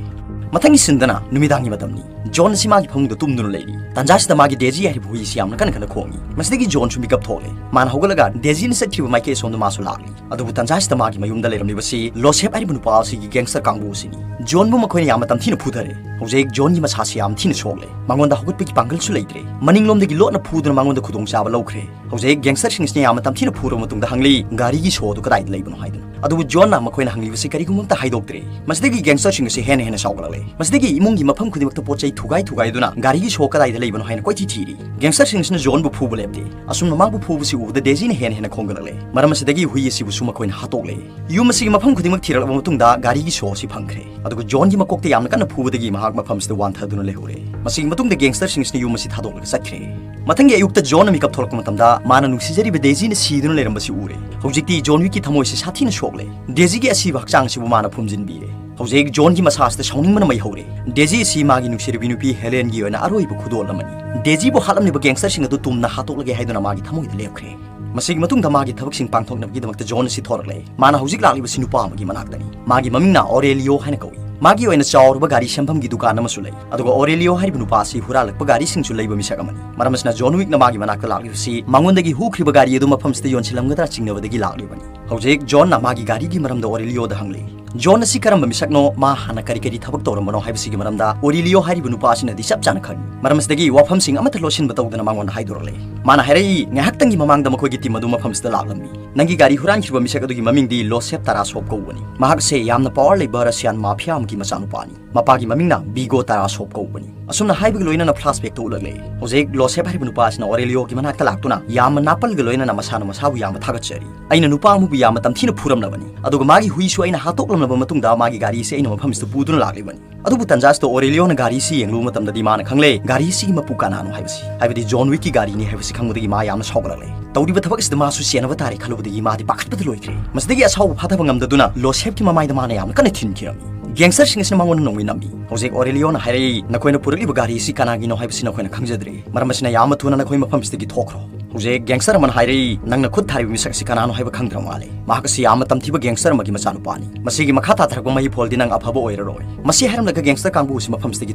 ꯃꯊꯪꯒꯤ ꯁꯤꯟꯗꯅ ꯅꯨꯃꯤꯗꯥꯡꯒꯤ ꯃꯇꯝꯅꯤ꯫ ꯖꯣꯟ ꯑꯁꯤ ꯃꯥꯒꯤ ꯐꯃꯨꯡꯗ ꯇꯨꯝꯗꯨꯅ ꯂꯩꯔꯤ꯫ ꯇꯥꯟꯖꯥꯁꯤꯗ ꯃꯥꯒꯤ ꯗꯦꯖꯤ ꯍꯥꯏꯔꯤꯕ ꯍꯨꯏ ꯑꯁꯤ ꯌꯥꯝꯅ ꯀꯟꯅ ꯀꯟꯅ ꯈꯣꯡꯏ꯫ ꯃꯁꯤꯗꯒꯤ ꯖꯣꯟꯁꯨ ꯃꯤꯀꯞ ꯊꯣꯛꯂꯦ꯫ ꯃꯥꯅ ꯍꯧꯒꯠꯂꯒ ꯗꯦꯖꯤꯅ ꯆꯠꯈꯤꯕ ꯃꯥꯏꯀꯩ ꯑꯁꯣꯝꯗ ꯃꯥꯁꯨ ꯂꯥꯛꯂꯤ꯫ ꯑꯗꯨꯕꯨ ꯇꯥꯟꯖꯥꯁꯤꯗ ꯃꯥꯒꯤ ꯃꯌꯨꯝꯗ ꯂꯩꯔꯝꯂꯤꯕꯁꯤ ꯂꯣꯁꯦꯞ ꯍꯥꯏꯔꯤꯕ ꯅꯨꯄꯥ ꯑꯁꯤꯒꯤ ꯒꯦꯡꯁꯇꯔ ꯀꯥꯡꯕꯨ ꯑꯁꯤꯅꯤ꯫ ꯖꯣꯟꯕꯨ ꯃꯈꯣꯏꯅ ꯌꯥꯝꯅ ꯇꯝꯊꯤꯅ ꯐꯨꯊꯔꯦ꯫ ꯍꯧꯖꯤꯛ ꯖꯣꯟꯒꯤ ꯃꯁꯥꯁꯤ ꯌꯥꯝ ꯊꯤꯅ ꯁꯣꯛꯂꯦ꯫ ꯃꯉꯣꯟꯗ ꯍꯧꯒꯠꯄꯒꯤ ꯄꯥꯡꯒꯜꯁꯨ ꯂꯩꯇ꯭ꯔꯦ꯫ ꯃꯅꯤꯡꯂꯣꯝꯗꯒꯤ ꯂꯣꯠꯅ ꯐꯨꯗꯨꯅ ꯃꯉꯣꯟꯗ ꯈꯨꯗꯣꯡꯆꯥꯕ ꯂꯧꯈ꯭ꯔꯦ꯫ ꯍꯧꯖꯤꯛ ꯒꯦꯡꯁꯇꯔꯁꯤꯡ ꯑꯁꯤꯅ ꯌꯥꯝꯅ ꯇꯝꯊꯤꯅ ꯐꯨꯔꯕ ꯃꯇꯨꯡꯗ ꯍꯪꯂꯤ, "ꯒꯥꯔꯤꯒꯤ ꯁꯣ ꯑꯗꯨ ꯀꯗꯥꯏꯗ ꯂꯩꯕꯅꯣ?" ꯍꯥꯏꯗꯨꯅ꯫ ꯑꯗꯨꯕꯨ ꯖꯣꯟꯅ ꯃꯈꯣꯏꯅ ꯍꯪꯂꯤꯕꯁꯤ ꯀꯔꯤꯒꯨꯝꯕ ꯑꯃꯠꯇ ꯍꯥꯏꯗꯣꯛꯇ꯭ꯔꯦ꯫ ꯃꯁꯤꯗꯒꯤ gangster ꯁꯤꯡ ꯑꯁꯤ ꯍꯦꯟꯅ ꯍꯦꯟꯅ ꯁꯥꯎꯒꯠꯂꯛꯂꯦ꯫ ꯃꯁꯤꯗꯒꯤ ꯏꯃꯨꯡꯒꯤ ꯃꯐꯝ ꯈꯨꯗꯤꯡꯃꯛꯇ ꯄꯣꯠ ꯆꯩ ꯊꯨꯒꯥꯏ ꯊꯨꯒꯥꯏꯗꯨꯅ ꯒꯥꯔꯤꯒꯤ ꯁꯣ ꯀꯗꯥꯏꯗ ꯂꯩꯕꯅꯣ ꯍꯥꯏꯅ ꯀꯣꯏꯊꯤ ꯊꯤꯔꯤ꯫ Gangster ꯁꯤꯡ ꯑꯁꯤꯅ ꯖꯣꯟꯕꯨ ꯐꯨꯕ ꯂꯦꯞꯇꯦ꯫ ꯑꯁꯨꯝꯅ ꯃꯍꯥꯛꯄꯨ ꯐꯨꯕꯁꯤ ꯎꯕꯗ ꯗꯦꯖꯤꯅ ꯍꯦꯟꯅ ꯍꯦꯟꯅ ꯈꯣꯡꯒꯠꯂꯛꯂꯦ꯫ ꯃꯔꯝ ꯑꯁꯤꯗꯒꯤ ꯍꯨꯏ ꯑꯁꯤꯕꯨꯁꯨ ꯃꯈꯣꯏꯅ ꯍꯥꯠꯇꯣꯛꯂꯦ꯫ ꯌꯨꯝ ꯑꯁꯤꯒꯤ ꯃꯐꯝ ꯈꯨꯗꯤꯡꯃꯛ ꯊꯤꯔꯛꯂꯕ ꯃꯇꯨꯡꯗ ꯒꯥꯔꯤꯒꯤ ꯁꯣ ꯑꯁꯤ ꯐꯪꯈ꯭ꯔꯦ꯫ ꯑꯗꯨꯒ ꯖꯣꯟꯒꯤ ꯃꯀꯣꯛꯇ ꯌꯥꯝꯅ ꯀꯟꯅ ꯐꯨꯕꯗꯒꯤ ꯃꯍꯥꯛ ꯃꯐꯝꯁꯤꯗ ꯋꯥꯟꯊꯗꯨꯅ ꯂꯩꯍꯧꯔꯦ꯫ ꯃꯁꯤꯒꯤ ꯃꯇꯨꯡꯗ gangster ꯁꯤꯡ ꯑꯁꯤꯅ ꯌꯨꯝ ꯑꯁꯤ ꯊꯥꯗꯣꯛꯂꯒ ꯆꯠꯈ꯭ꯔꯦ꯫ ꯃꯊꯪꯒꯤ ꯑꯌꯨꯛꯇ ꯖꯣꯟꯅ ꯃꯤꯀꯞ ꯊꯣꯛꯂꯛꯄ ꯃꯇꯝꯗ ꯃꯥꯅ ꯅꯨꯡꯁꯤꯖꯔꯤꯕ ꯗꯦꯖꯤꯅ ꯁꯤꯗꯨꯅ ꯂꯩꯔꯝꯕꯁꯤ ꯎꯔꯦ꯫ ꯍꯧꯖꯤꯛꯇꯤ ꯖꯣꯟ ꯋꯤꯛꯀꯤ ꯊꯃꯣꯏꯁꯤ ꯁꯥꯊꯤꯅ ꯁꯣꯛꯂꯦ꯫ ꯗꯦꯖꯤꯒꯤ ꯑꯁꯤꯕ ꯍꯛꯆꯥꯡ ꯑꯁꯤꯕꯨ ꯃꯥꯅ ꯐꯨꯝꯖꯤꯟꯕꯤꯔꯦ꯫ ꯍꯧꯖꯤꯛ ꯖꯣꯟꯒꯤ ꯃꯁꯥꯁꯤꯗ ꯁꯥꯎꯅꯤꯡꯕꯅ ꯃꯩ ꯍꯧꯔꯦ꯫ ꯗꯦꯖꯤ ꯑꯁꯤ ꯃꯥꯒꯤ ꯅꯨꯡꯁꯤꯔꯕꯤ ꯅꯨꯄꯤ ꯍꯦꯂꯦꯟꯒꯤ ꯑꯣꯏꯅ ꯑꯔꯣꯏꯕ ꯈꯨꯗꯣꯜ ꯑꯃꯅꯤ꯫ ꯗꯦꯖꯤꯕꯨ ꯍꯥꯠꯂꯝꯂꯤꯕ gangster ꯁꯤꯡ ꯑꯗꯨ ꯇꯨꯝꯅ ꯍꯥꯠꯇꯣꯛꯂꯒꯦ ꯍꯥꯏꯗꯨꯅ ꯃꯥꯒꯤ ꯊꯃꯣꯏꯗ ꯂꯦꯞꯈ꯭ꯔꯦ꯫ ꯃꯁꯤꯒꯤ ꯃꯇꯨꯡꯗ ꯃꯥꯒꯤ ꯊꯕꯛꯁꯤꯡ ꯄꯥꯡꯊꯣꯛꯅꯕꯒꯤꯗꯃꯛꯇ ꯖꯣꯟ ꯑꯁꯤ ꯊꯣꯔꯛꯂꯦ꯫ ꯃꯥꯅ ꯍꯧꯖꯤꯛ ꯂꯥꯛꯂꯤꯕꯁꯤ ꯅꯨꯄꯥ ꯑꯃꯒꯤ ꯃꯅꯥꯛꯇꯅꯤ꯫ ꯃꯥꯒꯤ ꯃꯃꯤꯡꯅ ꯑꯣꯔꯦꯂꯤꯌꯣ ꯍꯥꯏꯅ ꯀꯧꯏ꯫ ꯃꯥꯒꯤ ꯑꯣꯏꯅ ꯆꯥꯎꯔꯕ ꯒꯥꯔꯤ ꯁꯦꯝꯐꯝꯒꯤ ꯗꯨꯀꯥꯟ ꯑꯃꯁꯨ ꯂꯩ꯫ ꯑꯗꯨꯒ ꯑꯣꯔꯦꯂꯤꯌꯣ ꯍꯥꯏꯔꯤꯕ ꯅꯨꯄꯥ ꯑꯁꯤ ꯍꯨꯔꯥꯜꯂꯛꯄ ꯒꯥꯔꯤꯁꯤꯡꯁꯨ ꯂꯩꯕ ꯃꯤꯁꯛ ꯑꯃꯅꯤ꯫ ꯃꯔꯝ ꯑꯁꯤꯅ ꯖꯣꯟ ꯋꯤꯛꯅ ꯃꯥꯒꯤ ꯃꯅꯥꯛꯇ ꯂꯥꯛꯂꯤꯕꯁꯤ ꯃꯉꯣꯟꯗꯒꯤ ꯍꯨꯈ꯭ꯔꯤꯕ ꯒꯥꯔꯤ ꯑꯗꯨ ꯃꯐꯝꯁꯤꯗ ꯌꯣꯟꯁꯤꯜꯂꯝꯒꯗ꯭ꯔꯥ ꯆꯤꯡꯅꯕꯗꯒꯤ ꯂꯥꯛꯂꯤꯕꯅꯤ꯫ ꯍꯧꯖꯤꯛ ꯖꯣꯟꯅ ꯃꯥꯒꯤ ꯒꯥꯔꯤꯒꯤ ꯃꯔꯝꯗ ꯑꯣꯔꯦꯂꯤꯌꯣꯗ ꯍꯪꯂꯤ꯫ ꯖꯣꯟ ꯑꯁꯤ ꯀꯔꯝꯕ ꯃꯤꯁꯛꯅꯣ, ꯃꯥ ꯍꯥꯟꯅ ꯀꯔꯤ ꯀꯔꯤ ꯊꯕꯛ ꯇꯧꯔꯝꯕꯅꯣ ꯍꯥꯏꯕꯁꯤꯒꯤ ꯃꯔꯝꯗ ꯑꯣꯔꯦꯂꯤꯌꯣ ꯍꯥꯏꯔꯤꯕ ꯅꯨꯄꯥ ꯑꯁꯤꯅꯗꯤ ꯆꯞ ꯆꯥꯅ ꯈꯪꯏ꯫ ꯃꯔꯝ ꯑꯁꯤꯗꯒꯤ ꯋꯥꯐꯝꯁꯤꯡ ꯑꯃꯠꯇ ꯂꯣꯠꯁꯤꯟꯕ ꯇꯧꯗꯅ ꯃꯉꯣꯟꯗ ꯍꯥꯏꯗꯣꯔꯛꯂꯦ꯫ ꯃꯥꯅ ꯍꯥꯏꯔꯛꯏ, "ꯉꯥꯏꯍꯥꯛꯇꯪꯒꯤ ꯃꯃꯥꯡꯗ ꯃꯈꯣꯏꯒꯤ team ꯑꯗꯨ ꯃꯐꯝꯁꯤꯗ ꯂꯥꯛꯂꯝꯃꯤ꯫ ꯅꯪꯒꯤ ꯒꯥꯔꯤ ꯍꯨꯔꯥꯟꯈꯤꯕ ꯃꯤꯁꯛ ꯑꯗꯨꯒꯤ ꯃꯃꯤꯡꯗꯤ ꯂꯣꯁꯦꯞ ꯇꯥꯔꯥꯁꯣꯞ ꯀꯧꯕꯅꯤ꯫ ꯃꯍꯥꯛꯁꯦ ꯌꯥꯝꯅ power ꯂꯩꯕ Russian mafia ꯑꯃꯒꯤ ꯃꯆꯥꯅꯨꯄꯥꯅꯤ꯫ ꯃꯄꯥꯒꯤ ꯃꯃꯤꯡꯅ ꯕꯤꯒꯣ ꯇꯥꯔꯥꯁꯣꯞ ꯀꯧꯕꯅꯤ"꯫ ꯑꯁꯨꯝꯅ ꯍꯥꯏꯕꯒ ꯂꯣꯏꯅꯅ flashbackꯇ ꯎꯠꯂꯛꯂꯦ꯫ ꯍꯧꯖꯤꯛ ꯂꯣꯁꯦꯞ ꯍꯥꯏꯔꯤꯕ ꯅꯨꯄꯥ ꯑꯁꯤꯅ ꯑꯣꯔꯦꯂꯤꯌꯣꯒꯤ ꯃꯅꯥꯛꯇ ꯂꯥꯛꯇꯨꯅ ꯌꯥꯝꯅ ꯅꯥꯄꯜꯒ ꯂꯣꯏꯅꯅ ꯃꯁꯥꯅ ꯃꯁꯥꯕꯨ ꯌꯥꯝꯅ ꯊꯥꯒꯠꯆꯔꯤ꯫ "ꯑꯩꯅ ꯅꯨꯄꯥ ꯑꯃꯕꯨ ꯌꯥꯝꯅ ꯇꯝꯊꯤꯅ ꯐꯨꯔꯝꯂꯕꯅꯤ꯫ ꯑꯗꯨꯒ ꯃꯥꯒꯤ ꯍꯨꯏꯁꯨ ꯑꯩꯅ ꯍꯥꯠꯇꯣꯛꯂꯝꯂꯕ ꯃꯇꯨꯡꯗ ꯃꯥꯒꯤ ꯒꯥꯔꯤ ꯑꯁꯤ ꯑꯩꯅ ꯃꯐꯝꯁꯤꯗ ꯄꯨꯗꯨꯅ ꯂꯥꯛꯂꯤꯕꯅꯤ"꯫ ꯑꯗꯨꯕꯨ ꯇꯟꯖꯥꯁꯤꯗ ꯑꯣꯔꯦꯂꯤꯌꯣꯅ ꯒꯥꯔꯤ ꯑꯁꯤ ꯌꯦꯡꯂꯨꯕ ꯃꯇꯝꯗꯗꯤ ꯃꯥꯅ ꯈꯪꯂꯦ, ꯒꯥꯔꯤ ꯑꯁꯤꯒꯤ ꯃꯄꯨ ꯀꯅꯥꯅꯣ ꯍꯥꯏꯕꯁꯤ, ꯍꯥꯏꯕꯗꯤ ꯖꯣꯟ ꯋꯤꯛꯀꯤ ꯒꯥꯔꯤꯅꯤ ꯍꯥꯏꯕꯁꯤ ꯈꯪꯕꯗꯒꯤ ꯃꯥ ꯌꯥꯝꯅ ꯁꯥꯎꯒꯠꯂꯛꯂꯦ꯫ ꯇꯧꯔꯤꯕ ꯊꯕꯛ ꯑꯁꯤꯗ ꯃꯥꯁꯨ ꯆꯦꯟꯅꯕ ꯇꯥꯔꯦ ꯈꯜꯂꯨꯕꯗꯒꯤ ꯃꯥꯗꯤ ꯄꯥꯈꯠꯄꯗ ꯂꯣꯏꯈ꯭ꯔꯦ꯫ ꯃꯁꯤꯗꯒꯤ ꯑꯁꯥꯎꯕ ꯐꯥꯊꯕ ꯉꯝꯗꯗꯨꯅ ꯂꯣꯁꯦꯞꯀꯤ ꯃꯃꯥꯏꯗ ꯃꯥꯅ ꯌꯥꯝꯅ ꯀꯟꯅ ꯊꯤꯟꯈꯤꯔꯝꯃꯤ꯫ Gangster ꯁꯤꯡ ꯑꯁꯤꯅ ꯃꯉꯣꯟꯗ ꯅꯣꯡꯃꯩ ꯅꯝꯃꯤ꯫ ꯍꯧꯖꯤꯛ ꯑꯣꯔꯦꯂꯤꯌꯣꯅ ꯍꯥꯏꯔꯛꯏ, "ꯅꯈꯣꯏꯅ ꯄꯨꯔꯛꯂꯤꯕ ꯒꯥꯔꯤ ꯑꯁꯤ ꯀꯅꯥꯒꯤꯅꯣ ꯍꯥꯏꯕꯁꯤ ꯅꯈꯣꯏꯅ ꯈꯪꯖꯗ꯭ꯔꯤ꯫ ꯃꯔꯝ ꯑꯁꯤꯅ ꯌꯥꯝꯅ ꯊꯨꯅ ꯅꯈꯣꯏ ꯃꯐꯝꯁꯤꯗꯒꯤ ꯊꯣꯛꯈ꯭ꯔꯣ"꯫ ꯍꯧꯖꯤꯛ gangster ꯑꯃꯅ ꯍꯥꯏꯔꯛꯏ, "ꯅꯪꯅ ꯈꯨꯠ ꯊꯥꯔꯤꯕ ꯃꯤꯁꯛ ꯑꯁꯤ ꯀꯅꯥꯅꯣ ꯍꯥꯏꯕ ꯈꯪꯗ꯭ꯔ ꯃꯥꯜꯂꯦ꯫ ꯃꯍꯥꯛ ꯑꯁꯤ ꯌꯥꯝꯅ ꯇꯝꯊꯤꯕ gangster ꯑꯃꯒꯤ ꯃꯆꯥꯅꯨꯄꯥꯅꯤ꯫ ꯃꯁꯤꯒꯤ ꯃꯈꯥ ꯇꯥꯊꯔꯛꯄ ꯃꯍꯩ ꯐꯣꯜꯗꯤ ꯅꯪ ꯑꯐꯕ ꯑꯣꯏꯔꯔꯣꯏ"꯫ ꯃꯁꯤ ꯍꯥꯏꯔꯝꯂꯒ gangster ꯀꯥꯡꯕꯨ ꯑꯁꯤ ꯃꯐꯝꯁꯤꯗꯒꯤ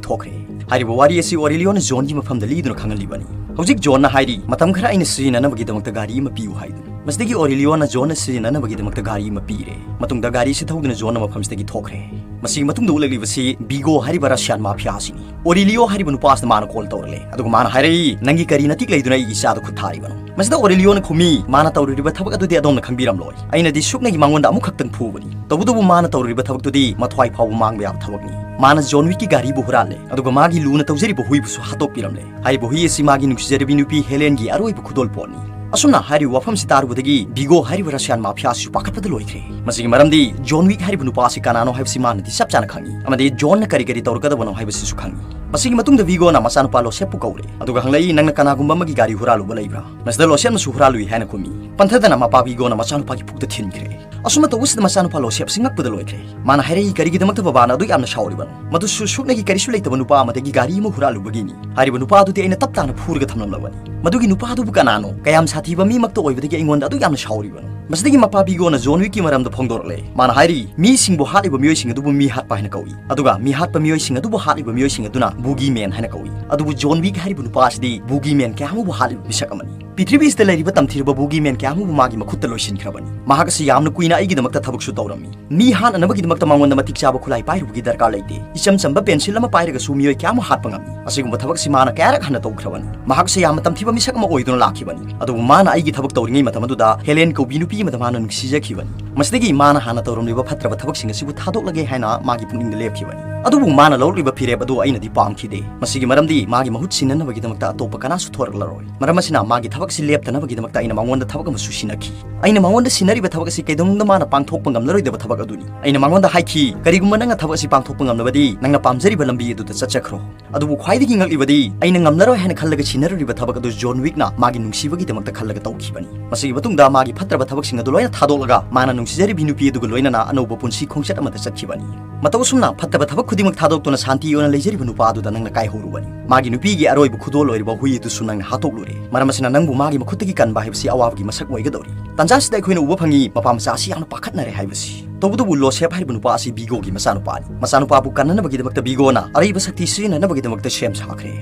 ꯊꯣꯛꯈ꯭ꯔꯦ꯫ ꯍꯥꯏꯔꯤꯕ ꯋꯥꯔꯤ ꯑꯁꯤ ꯑꯣꯔꯦꯂꯤꯌꯣꯅ ꯖꯣꯟꯒꯤ ꯃꯐꯝꯗ ꯂꯤꯗꯨꯅ ꯈꯪꯍꯜꯂꯤꯕꯅꯤ꯫ ꯍꯧꯖꯤꯛ ꯖꯣꯟꯅ ꯍꯥꯏꯔꯤ, "ꯃꯇꯝ ꯈꯔ ꯑꯩꯅ ꯁꯤꯖꯤꯟꯅꯅꯕꯒꯤꯗꯃꯛꯇ ꯒꯥꯔꯤ ꯑꯃ ꯄꯤꯌꯨ" ꯍꯥꯏꯗꯨꯅ꯫ ꯃꯁꯤꯗꯒꯤ ꯑꯣꯔꯤꯂꯤꯌꯣꯅ ꯖꯣꯟꯅ ꯁꯤꯖꯤꯟꯅꯅꯕꯒꯤꯗꯃꯛꯇ ꯒꯥꯔꯤ ꯑꯃ ꯄꯤꯔꯦ꯫ ꯃꯇꯨꯡꯗ ꯒꯥꯔꯤ ꯑꯁꯤ ꯊꯧꯗꯨꯅ ꯖꯣꯟꯅ ꯃꯐꯝꯁꯤꯗꯒꯤ ꯊꯣꯛꯈ꯭ꯔꯦ꯫ ꯃꯁꯤꯒꯤ ꯃꯇꯨꯡꯗ ꯎꯠꯂꯛꯂꯤꯕꯁꯤ ꯕꯤꯒꯣ ꯍꯥꯏꯔꯤꯕ ꯔꯁꯤꯌꯥꯟ ꯃꯥꯐꯤꯌꯥ ꯑꯁꯤꯅꯤ꯫ ꯑꯣꯔꯤꯂꯤꯌꯣ ꯍꯥꯏꯔꯤꯕ ꯅꯨꯄꯥ ꯑꯁꯤꯅ ꯃꯥꯅ ꯀꯣꯜ ꯇꯧꯔꯛꯂꯦ, ꯑꯗꯨꯒ ꯃꯥꯅ ꯍꯥꯏꯔꯛꯏ, "ꯅꯪꯒꯤ ꯀꯔꯤ ꯅꯇꯤꯛ ꯂꯩꯗꯨꯅ ꯑꯩꯒꯤ ꯏꯆꯥꯗ ꯈꯨꯠ ꯊꯥꯔꯤꯕꯅꯣ?" ꯃꯁꯤꯗ ꯑꯣꯔꯤꯂꯤꯌꯣꯅ ꯈꯨꯝꯃꯤ, "ꯃꯥꯅ ꯇꯧꯔꯨꯔꯤꯕ ꯊꯕꯛ ꯑꯗꯨꯗꯤ ꯑꯗꯣꯝꯅ ꯈꯪꯕꯤꯔꯝꯂꯣꯏ꯫ ꯑꯩꯅꯗꯤ ꯁꯨꯞꯅꯒꯤ ꯃꯉꯣꯟꯗ ꯑꯃꯨꯛꯈꯛꯇꯪ ꯐꯨꯕꯅꯤ꯫ ꯇꯧꯕꯇꯕꯨ ꯃꯥꯅ ꯇꯧꯔꯨꯔꯤꯕ ꯊꯕꯛꯇꯨꯗꯤ ꯃꯊ꯭ꯋꯥꯏ ꯐꯥꯎꯕ ꯃꯥꯡꯕ ꯌꯥꯕ ꯊꯕꯛꯅꯤ꯫ ꯃꯥꯅ ꯖꯣꯟ ꯋꯤꯛꯀꯤ ꯒꯥꯔꯤꯕꯨ ꯍꯨꯔꯥꯜꯂꯦ, ꯑꯗꯨꯒ ꯃꯥꯒꯤ ꯂꯨꯅ ꯇꯧꯖꯔꯤꯕ ꯍꯨꯏꯕꯨꯁꯨ ꯍꯥꯠꯇꯣꯛꯄꯤꯔꯝꯂꯦ꯫ ꯍꯥꯏꯔꯤꯕ ꯍꯨꯏ ꯑꯁꯤ ꯃꯥꯒꯤ ꯅꯨꯡꯁꯤꯖꯔꯕꯤ ꯅꯨꯄꯤ ꯍꯦꯂꯦꯟꯒꯤ ꯑꯔꯣꯏꯕ ꯈꯨꯗꯣꯜꯄꯣꯠꯅꯤ꯫" ꯑꯁꯨꯝꯅ ꯍꯥꯏꯔꯤꯕ ꯋꯥꯐꯝꯁꯤ ꯇꯥꯔꯨꯕꯗꯒꯤ ꯕꯤꯒꯣ ꯍꯥꯏꯔꯤꯕ ꯔꯁꯤꯌꯥꯟ ꯃꯥꯐꯤꯌꯥ ꯑꯁꯤꯁꯨ ꯄꯥꯈꯠꯄꯗ ꯂꯣꯏꯈ꯭ꯔꯦ꯫ ꯃꯁꯤꯒꯤ ꯃꯔꯝꯗꯤ ꯖꯣꯟ ꯋꯤꯛ ꯍꯥꯏꯔꯤꯕ ꯅꯨꯄꯥ ꯑꯁꯤ ꯀꯅꯥꯅꯣ ꯍꯥꯏꯕꯁꯤ ꯃꯥꯅꯗꯤ ꯆꯞ ꯆꯥꯅ ꯈꯪꯏ, ꯑꯃꯗꯤ ꯖꯣꯟꯅ ꯀꯔꯤ ꯀꯔꯤ ꯇꯧꯔꯛꯀꯗꯕꯅꯣ ꯍꯥꯏꯕꯁꯤꯁꯨ ꯈꯪꯏ꯫ ꯃꯁꯤꯒꯤ ꯃꯇꯨꯡꯗ ꯕꯤꯒꯣꯅ ꯃꯆꯥꯅꯨꯄꯥ ꯂꯣꯁꯦꯞꯄꯨ ꯀꯧꯔꯦ, ꯑꯗꯨꯒ ꯍꯪꯂꯛꯏ, "ꯅꯪꯅ ꯀꯅꯥꯒꯨꯝꯕ ꯑꯃꯒꯤ ꯒꯥꯔꯤ ꯍꯨꯔꯥꯜꯂꯨꯕ ꯂꯩꯕ꯭ꯔꯥ?" ꯃꯁꯤꯗ ꯂꯣꯁꯦꯞꯅꯁꯨ ꯍꯨꯔꯥꯜꯂꯨꯏ ꯍꯥꯏꯅ ꯈꯨꯝꯃꯤ꯫ ꯄꯟꯊꯗꯅ ꯃꯄꯥ ꯕꯤꯒꯣꯅ ꯃꯆꯥꯅꯨꯄꯥꯒꯤ ꯄꯨꯛꯇ ꯊꯤꯟꯈ꯭ꯔꯦ꯫ ꯑꯁꯨꯝꯅ ꯇꯧꯕꯁꯤꯗ ꯃꯆꯥꯅꯨꯄꯥ ꯂꯣꯁꯦꯞ ꯑꯁꯤ ꯉꯛꯄꯗ ꯂꯣꯏꯈ꯭ꯔꯦ꯫ ꯃꯥꯅ ꯍꯥꯏꯔꯛꯏ, "ꯀꯔꯤꯒꯤꯗꯃꯛꯇ ꯕꯕꯥꯅ ꯑꯗꯨꯛ ꯌꯥꯝꯅ ꯁꯥꯎꯔꯤꯕꯅꯣ? ꯃꯗꯨꯁꯨ ꯁꯨꯞꯅꯒꯤ ꯀꯔꯤꯁꯨ ꯂꯩꯇꯕ ꯅꯨꯄꯥ ꯑꯃꯗꯒꯤ ꯒꯥꯔꯤ ꯑꯃ ꯍꯨꯔꯥꯜꯂꯨꯕꯒꯤꯅꯤ꯫ ꯍꯥꯏꯔꯤꯕ ꯅꯨꯄꯥ ꯑꯗꯨꯗꯤ ꯑꯩꯅ ꯇꯞ ꯇꯥꯅ ꯐꯨꯔꯒ ꯊꯝꯂꯝꯂꯕꯅꯤ꯫ ꯃꯗꯨꯒꯤ ꯅꯨꯄꯥ ꯑꯗꯨꯕꯨ ꯀꯅꯥꯅꯣ? ꯀꯌꯥꯝ ꯁꯥꯊꯤꯕ ꯃꯤꯃꯛꯇ ꯑꯣꯏꯕꯗꯒꯤ ꯑꯩꯉꯣꯟꯗ ꯑꯗꯨꯛ ꯌꯥꯝꯅ ꯁꯥꯎꯔꯤꯕꯅꯣ?" ꯃꯁꯤꯗꯒꯤ ꯃꯄꯥ ꯕꯤꯒꯣꯅ ꯖꯣꯟ ꯋꯤꯛꯀꯤ ꯃꯔꯝꯗ ꯐꯣꯡꯗꯣꯔꯛꯂꯦ꯫ ꯃꯥꯅ ꯍꯥꯏꯔꯤ, "ꯃꯤꯁꯤꯡꯕꯨ ꯍꯥꯠꯂꯤꯕ ꯃꯤꯑꯣꯏꯁꯤꯡ ꯑꯗꯨꯕꯨ ꯃꯤ ꯍꯥꯠꯄ ꯍꯥꯏꯅ ꯀꯧꯏ, ꯑꯗꯨꯒ ꯃꯤ ꯍꯥꯠꯄ ꯃꯤꯑꯣꯏꯁꯤꯡ ꯑꯗꯨꯕꯨ ꯍꯥꯠꯂꯤꯕ ꯃꯤꯑꯣꯏꯁꯤꯡ ꯑꯗꯨꯅ ꯕꯨꯒꯤ ꯃꯦꯟ ꯍꯥꯏꯅ ꯀꯧꯏ꯫ ꯑꯗꯨꯕꯨ ꯖꯣꯟ ꯋꯤꯛ ꯍꯥꯏꯔꯤꯕ ꯅꯨꯄꯥ ꯑꯁꯤꯗꯤ ꯕꯨꯒꯤ ꯃꯦꯟ ꯀꯌꯥ ꯑꯃꯕꯨ ꯍꯥꯠꯂꯤꯕ ꯃꯤꯁꯛ ꯑꯃꯅꯤ꯫ ꯄ꯭ꯔꯤꯊꯤꯕꯤꯁꯤꯗ ꯂꯩꯔꯤꯕ ꯇꯝꯊꯤꯔꯕ ꯕꯨꯒꯤ ꯃꯦꯟ ꯀꯌꯥ ꯑꯃꯕꯨ ꯃꯥꯒꯤ ꯃꯈꯨꯠꯇ ꯂꯣꯏꯁꯤꯟꯈ꯭ꯔꯕꯅꯤ꯫ ꯃꯍꯥꯛ ꯑꯁꯤ ꯌꯥꯝꯅ ꯀꯨꯏꯅ ꯑꯩꯒꯤꯗꯃꯛꯇ ꯊꯕꯛꯁꯨ ꯇꯧꯔꯝꯃꯤ꯫ ꯃꯤ ꯍꯥꯠꯅꯅꯕꯒꯤꯗꯃꯛꯇ ꯃꯉꯣꯟꯗ ꯃꯇꯤꯛ ꯆꯥꯕ ꯈꯨꯠꯂꯥꯏ ꯄꯥꯏꯔꯨꯕꯒꯤ ꯗꯔꯀꯥꯔ ꯂꯩꯇꯦ꯫ ꯏꯆꯝ ꯆꯝꯕ ꯄꯦꯟꯁꯤꯜ ꯑꯃ ꯄꯥꯏꯔꯒꯁꯨ ꯃꯤꯑꯣꯏ ꯀꯌꯥ ꯑꯃ ꯍꯥꯠꯄ ꯉꯝꯃꯤ꯫ ꯑꯁꯤꯒꯨꯝꯕ ꯊꯕꯛꯁꯤ ꯃꯥꯅ ꯀꯌꯥꯔꯛ ꯍꯟꯅ ꯇꯧꯈ꯭ꯔꯕꯅꯤ꯫ ꯃꯍꯥꯛꯁꯦ ꯌꯥꯝꯅ ꯇꯝꯊꯤꯕ ꯃꯤꯁꯛ ꯑꯃ ꯑꯣꯏꯗꯨꯅ ꯂꯥꯛꯈꯤꯕꯅꯤ꯫ ꯑꯗꯨꯕꯨ ꯃꯥꯅ ꯑꯩꯒꯤ ꯊꯕꯛ ꯇꯧꯔꯤꯉꯩ ꯃꯇꯝ ꯑꯗꯨꯗ ꯍꯦꯂꯦꯟ ꯀꯧꯕꯤ ꯅꯨꯄꯤ ꯑꯃꯗ ꯃꯥꯅ ꯅꯨꯡꯁꯤꯖꯈꯤꯕꯅꯤ꯫ ꯃꯁꯤꯗꯒꯤ ꯃꯥꯅ ꯍꯥꯟꯅ ꯇꯧꯔꯝꯂꯤꯕ ꯐꯠꯇ꯭ꯔꯕ ꯊꯕꯛꯁꯤꯡ ꯑꯁꯤꯕꯨ ꯊꯥꯗꯣꯛꯂꯒꯦ ꯍꯥꯏꯅ ꯃꯥꯒꯤ ꯄꯨꯛꯅꯤꯡꯗ ꯂꯦꯞꯈꯤꯕꯅꯤ꯫ ꯑꯗꯨꯕꯨ ꯃꯥꯅ ꯂꯧꯔꯛꯂꯤꯕ ꯐꯤꯔꯦꯞ ꯑꯗꯨ ꯑꯩꯅꯗꯤ ꯄꯥꯝꯈꯤꯗꯦ꯫ ꯃꯁꯤꯒꯤ ꯃꯔꯝꯗꯤ ꯃꯥꯒꯤ ꯃꯍꯨꯠ ꯁꯤꯟꯅꯅꯕꯒꯤꯗꯃꯛꯇ ꯑꯇꯣꯞꯄ ꯀꯅꯥꯁꯨ ꯊꯣꯔꯛꯂꯔꯣꯏ꯫ ꯃꯔꯝ ꯑꯁꯤꯅ ꯃꯥꯒꯤ ꯊꯕꯛ ꯑꯁꯤ ꯂꯦꯞꯇꯅꯕꯒꯤꯗꯃꯛꯇ ꯑꯩꯅ ꯃꯉꯣꯟꯗ ꯊꯕꯛ ꯑꯃꯁꯨ ꯁꯤꯟꯅꯈꯤ꯫ ꯑꯩꯅ ꯃꯉꯣꯟꯗ ꯁꯤꯟꯅꯔꯤꯕ ꯊꯕꯛ ꯑꯁꯤ ꯀꯩꯗꯧꯅꯨꯡꯗ ꯃꯥꯅ ꯄꯥꯡꯊꯣꯛꯄ ꯉꯝꯂꯔꯣꯏꯗꯕ ꯊꯕꯛ ꯑꯗꯨꯅꯤ꯫ ꯑꯩꯅ ꯃꯉꯣꯟꯗ ꯍꯥꯏꯈꯤ, "ꯀꯔꯤꯒꯨꯝꯕ ꯅꯪꯅ ꯊꯕꯛ ꯑꯁꯤ ꯄꯥꯡꯊꯣꯛꯄ ꯉꯝꯂꯕꯗꯤ ꯅꯪꯅ ꯄꯥꯝꯖꯔꯤꯕ ꯂꯝꯕꯤ ꯑꯗꯨꯗ ꯆꯠꯆꯈ꯭ꯔꯣ꯫" ꯑꯗꯨꯕꯨ ꯈ꯭ꯋꯥꯏꯗꯒꯤ ꯉꯛꯂꯤꯕꯗꯤ ꯑꯩꯅ ꯉꯝꯂꯔꯣꯏ ꯍꯥꯏꯅ ꯈꯜꯂꯒ ꯁꯤꯟꯅꯔꯨꯔꯤꯕ ꯊꯕꯛ ꯑꯗꯨ ꯖꯣꯟ ꯋꯤꯛꯅ ꯃꯥꯒꯤ ꯅꯨꯡꯁꯤꯕꯒꯤꯗꯃꯛꯇ ꯈꯜꯂꯒ ꯇꯧꯈꯤꯕꯅꯤ꯫ ꯃꯁꯤꯒꯤ ꯃꯇꯨꯡꯗ ꯃꯥꯒꯤ ꯐꯠꯇ꯭ꯔꯕ ꯊꯕꯛꯁꯤꯡ ꯑꯗꯨ ꯂꯣꯏꯅ ꯊꯥꯗꯣꯛꯂꯒ ꯃꯥꯅ ꯅꯨꯡꯁꯤꯖꯔꯤꯕꯤ ꯅꯨꯄꯤ ꯑꯗꯨꯒ ꯂꯣꯏꯅꯅ ꯑꯅꯧꯕ ꯄꯨꯟꯁꯤ ꯈꯣꯡꯆꯠ ꯑꯃꯗ ꯆꯠꯈꯤꯕꯅꯤ꯫ ꯃꯇꯧ ꯑꯁꯨꯝꯅ ꯐꯠꯇꯕ ꯊꯕꯛ ꯈꯨꯗꯤꯡꯃꯛ ꯊꯥꯗꯣꯛꯇꯨꯅ ꯁꯥꯟꯇꯤ ꯑꯣꯏꯅ ꯂꯩꯖꯔꯤꯕ ꯅꯨꯄꯥ ꯑꯗꯨꯗ ꯅꯪꯅ ꯀꯥꯏꯍꯧꯔꯨꯕꯅꯤ꯫ ꯃꯥꯒꯤ ꯅꯨꯄꯤꯒꯤ ꯑꯔꯣꯏꯕ ꯈꯨꯗꯣꯜ ꯑꯣꯏꯔꯤꯕ ꯍꯨꯏ ꯑꯗꯨꯁꯨ ꯅꯪꯅ ꯍꯥꯠꯇꯣꯛꯂꯨꯔꯦ꯫ ꯃꯔꯝ ꯑꯁꯤꯅ ꯅꯪꯕꯨ ꯃꯥꯒꯤ ꯃꯈꯨꯠꯇꯒꯤ ꯀꯟꯕ ꯍꯥꯏꯕꯁꯤ ꯑꯋꯥꯕꯒꯤ ꯃꯁꯛ ꯑꯣꯏꯒꯗꯧꯔꯤ꯫ ꯇꯥꯟꯖꯥ ꯑꯁꯤꯗ ꯑꯩꯈꯣꯏꯅ ꯎꯕ ꯐꯪꯉꯤ, ꯃꯄꯥ ꯃꯆꯥ ꯑꯁꯤ ꯌꯥꯝꯅ ꯄꯥꯈꯠꯅꯔꯦ ꯍꯥꯏꯕꯁꯤ꯫ ꯇꯧꯕꯇꯕꯨ ꯂꯣꯁꯦꯞ ꯍꯥꯏꯔꯤꯕ ꯅꯨꯄꯥ ꯑꯁꯤ ꯕꯤꯒꯣꯒꯤ ꯃꯆꯥꯅꯨꯄꯥꯅꯤ꯫ ꯃꯆꯥꯅꯨꯄꯥꯕꯨ ꯀꯟꯅꯅꯕꯒꯤꯗꯃꯛꯇ ꯕꯤꯒꯣꯅ ꯑꯔꯩꯕ ꯁꯛꯇꯤ ꯁꯤꯖꯤꯟꯅꯅꯕꯒꯤꯗꯃꯛꯇ ꯁꯦꯝ ꯁꯥꯈ꯭ꯔꯦ꯫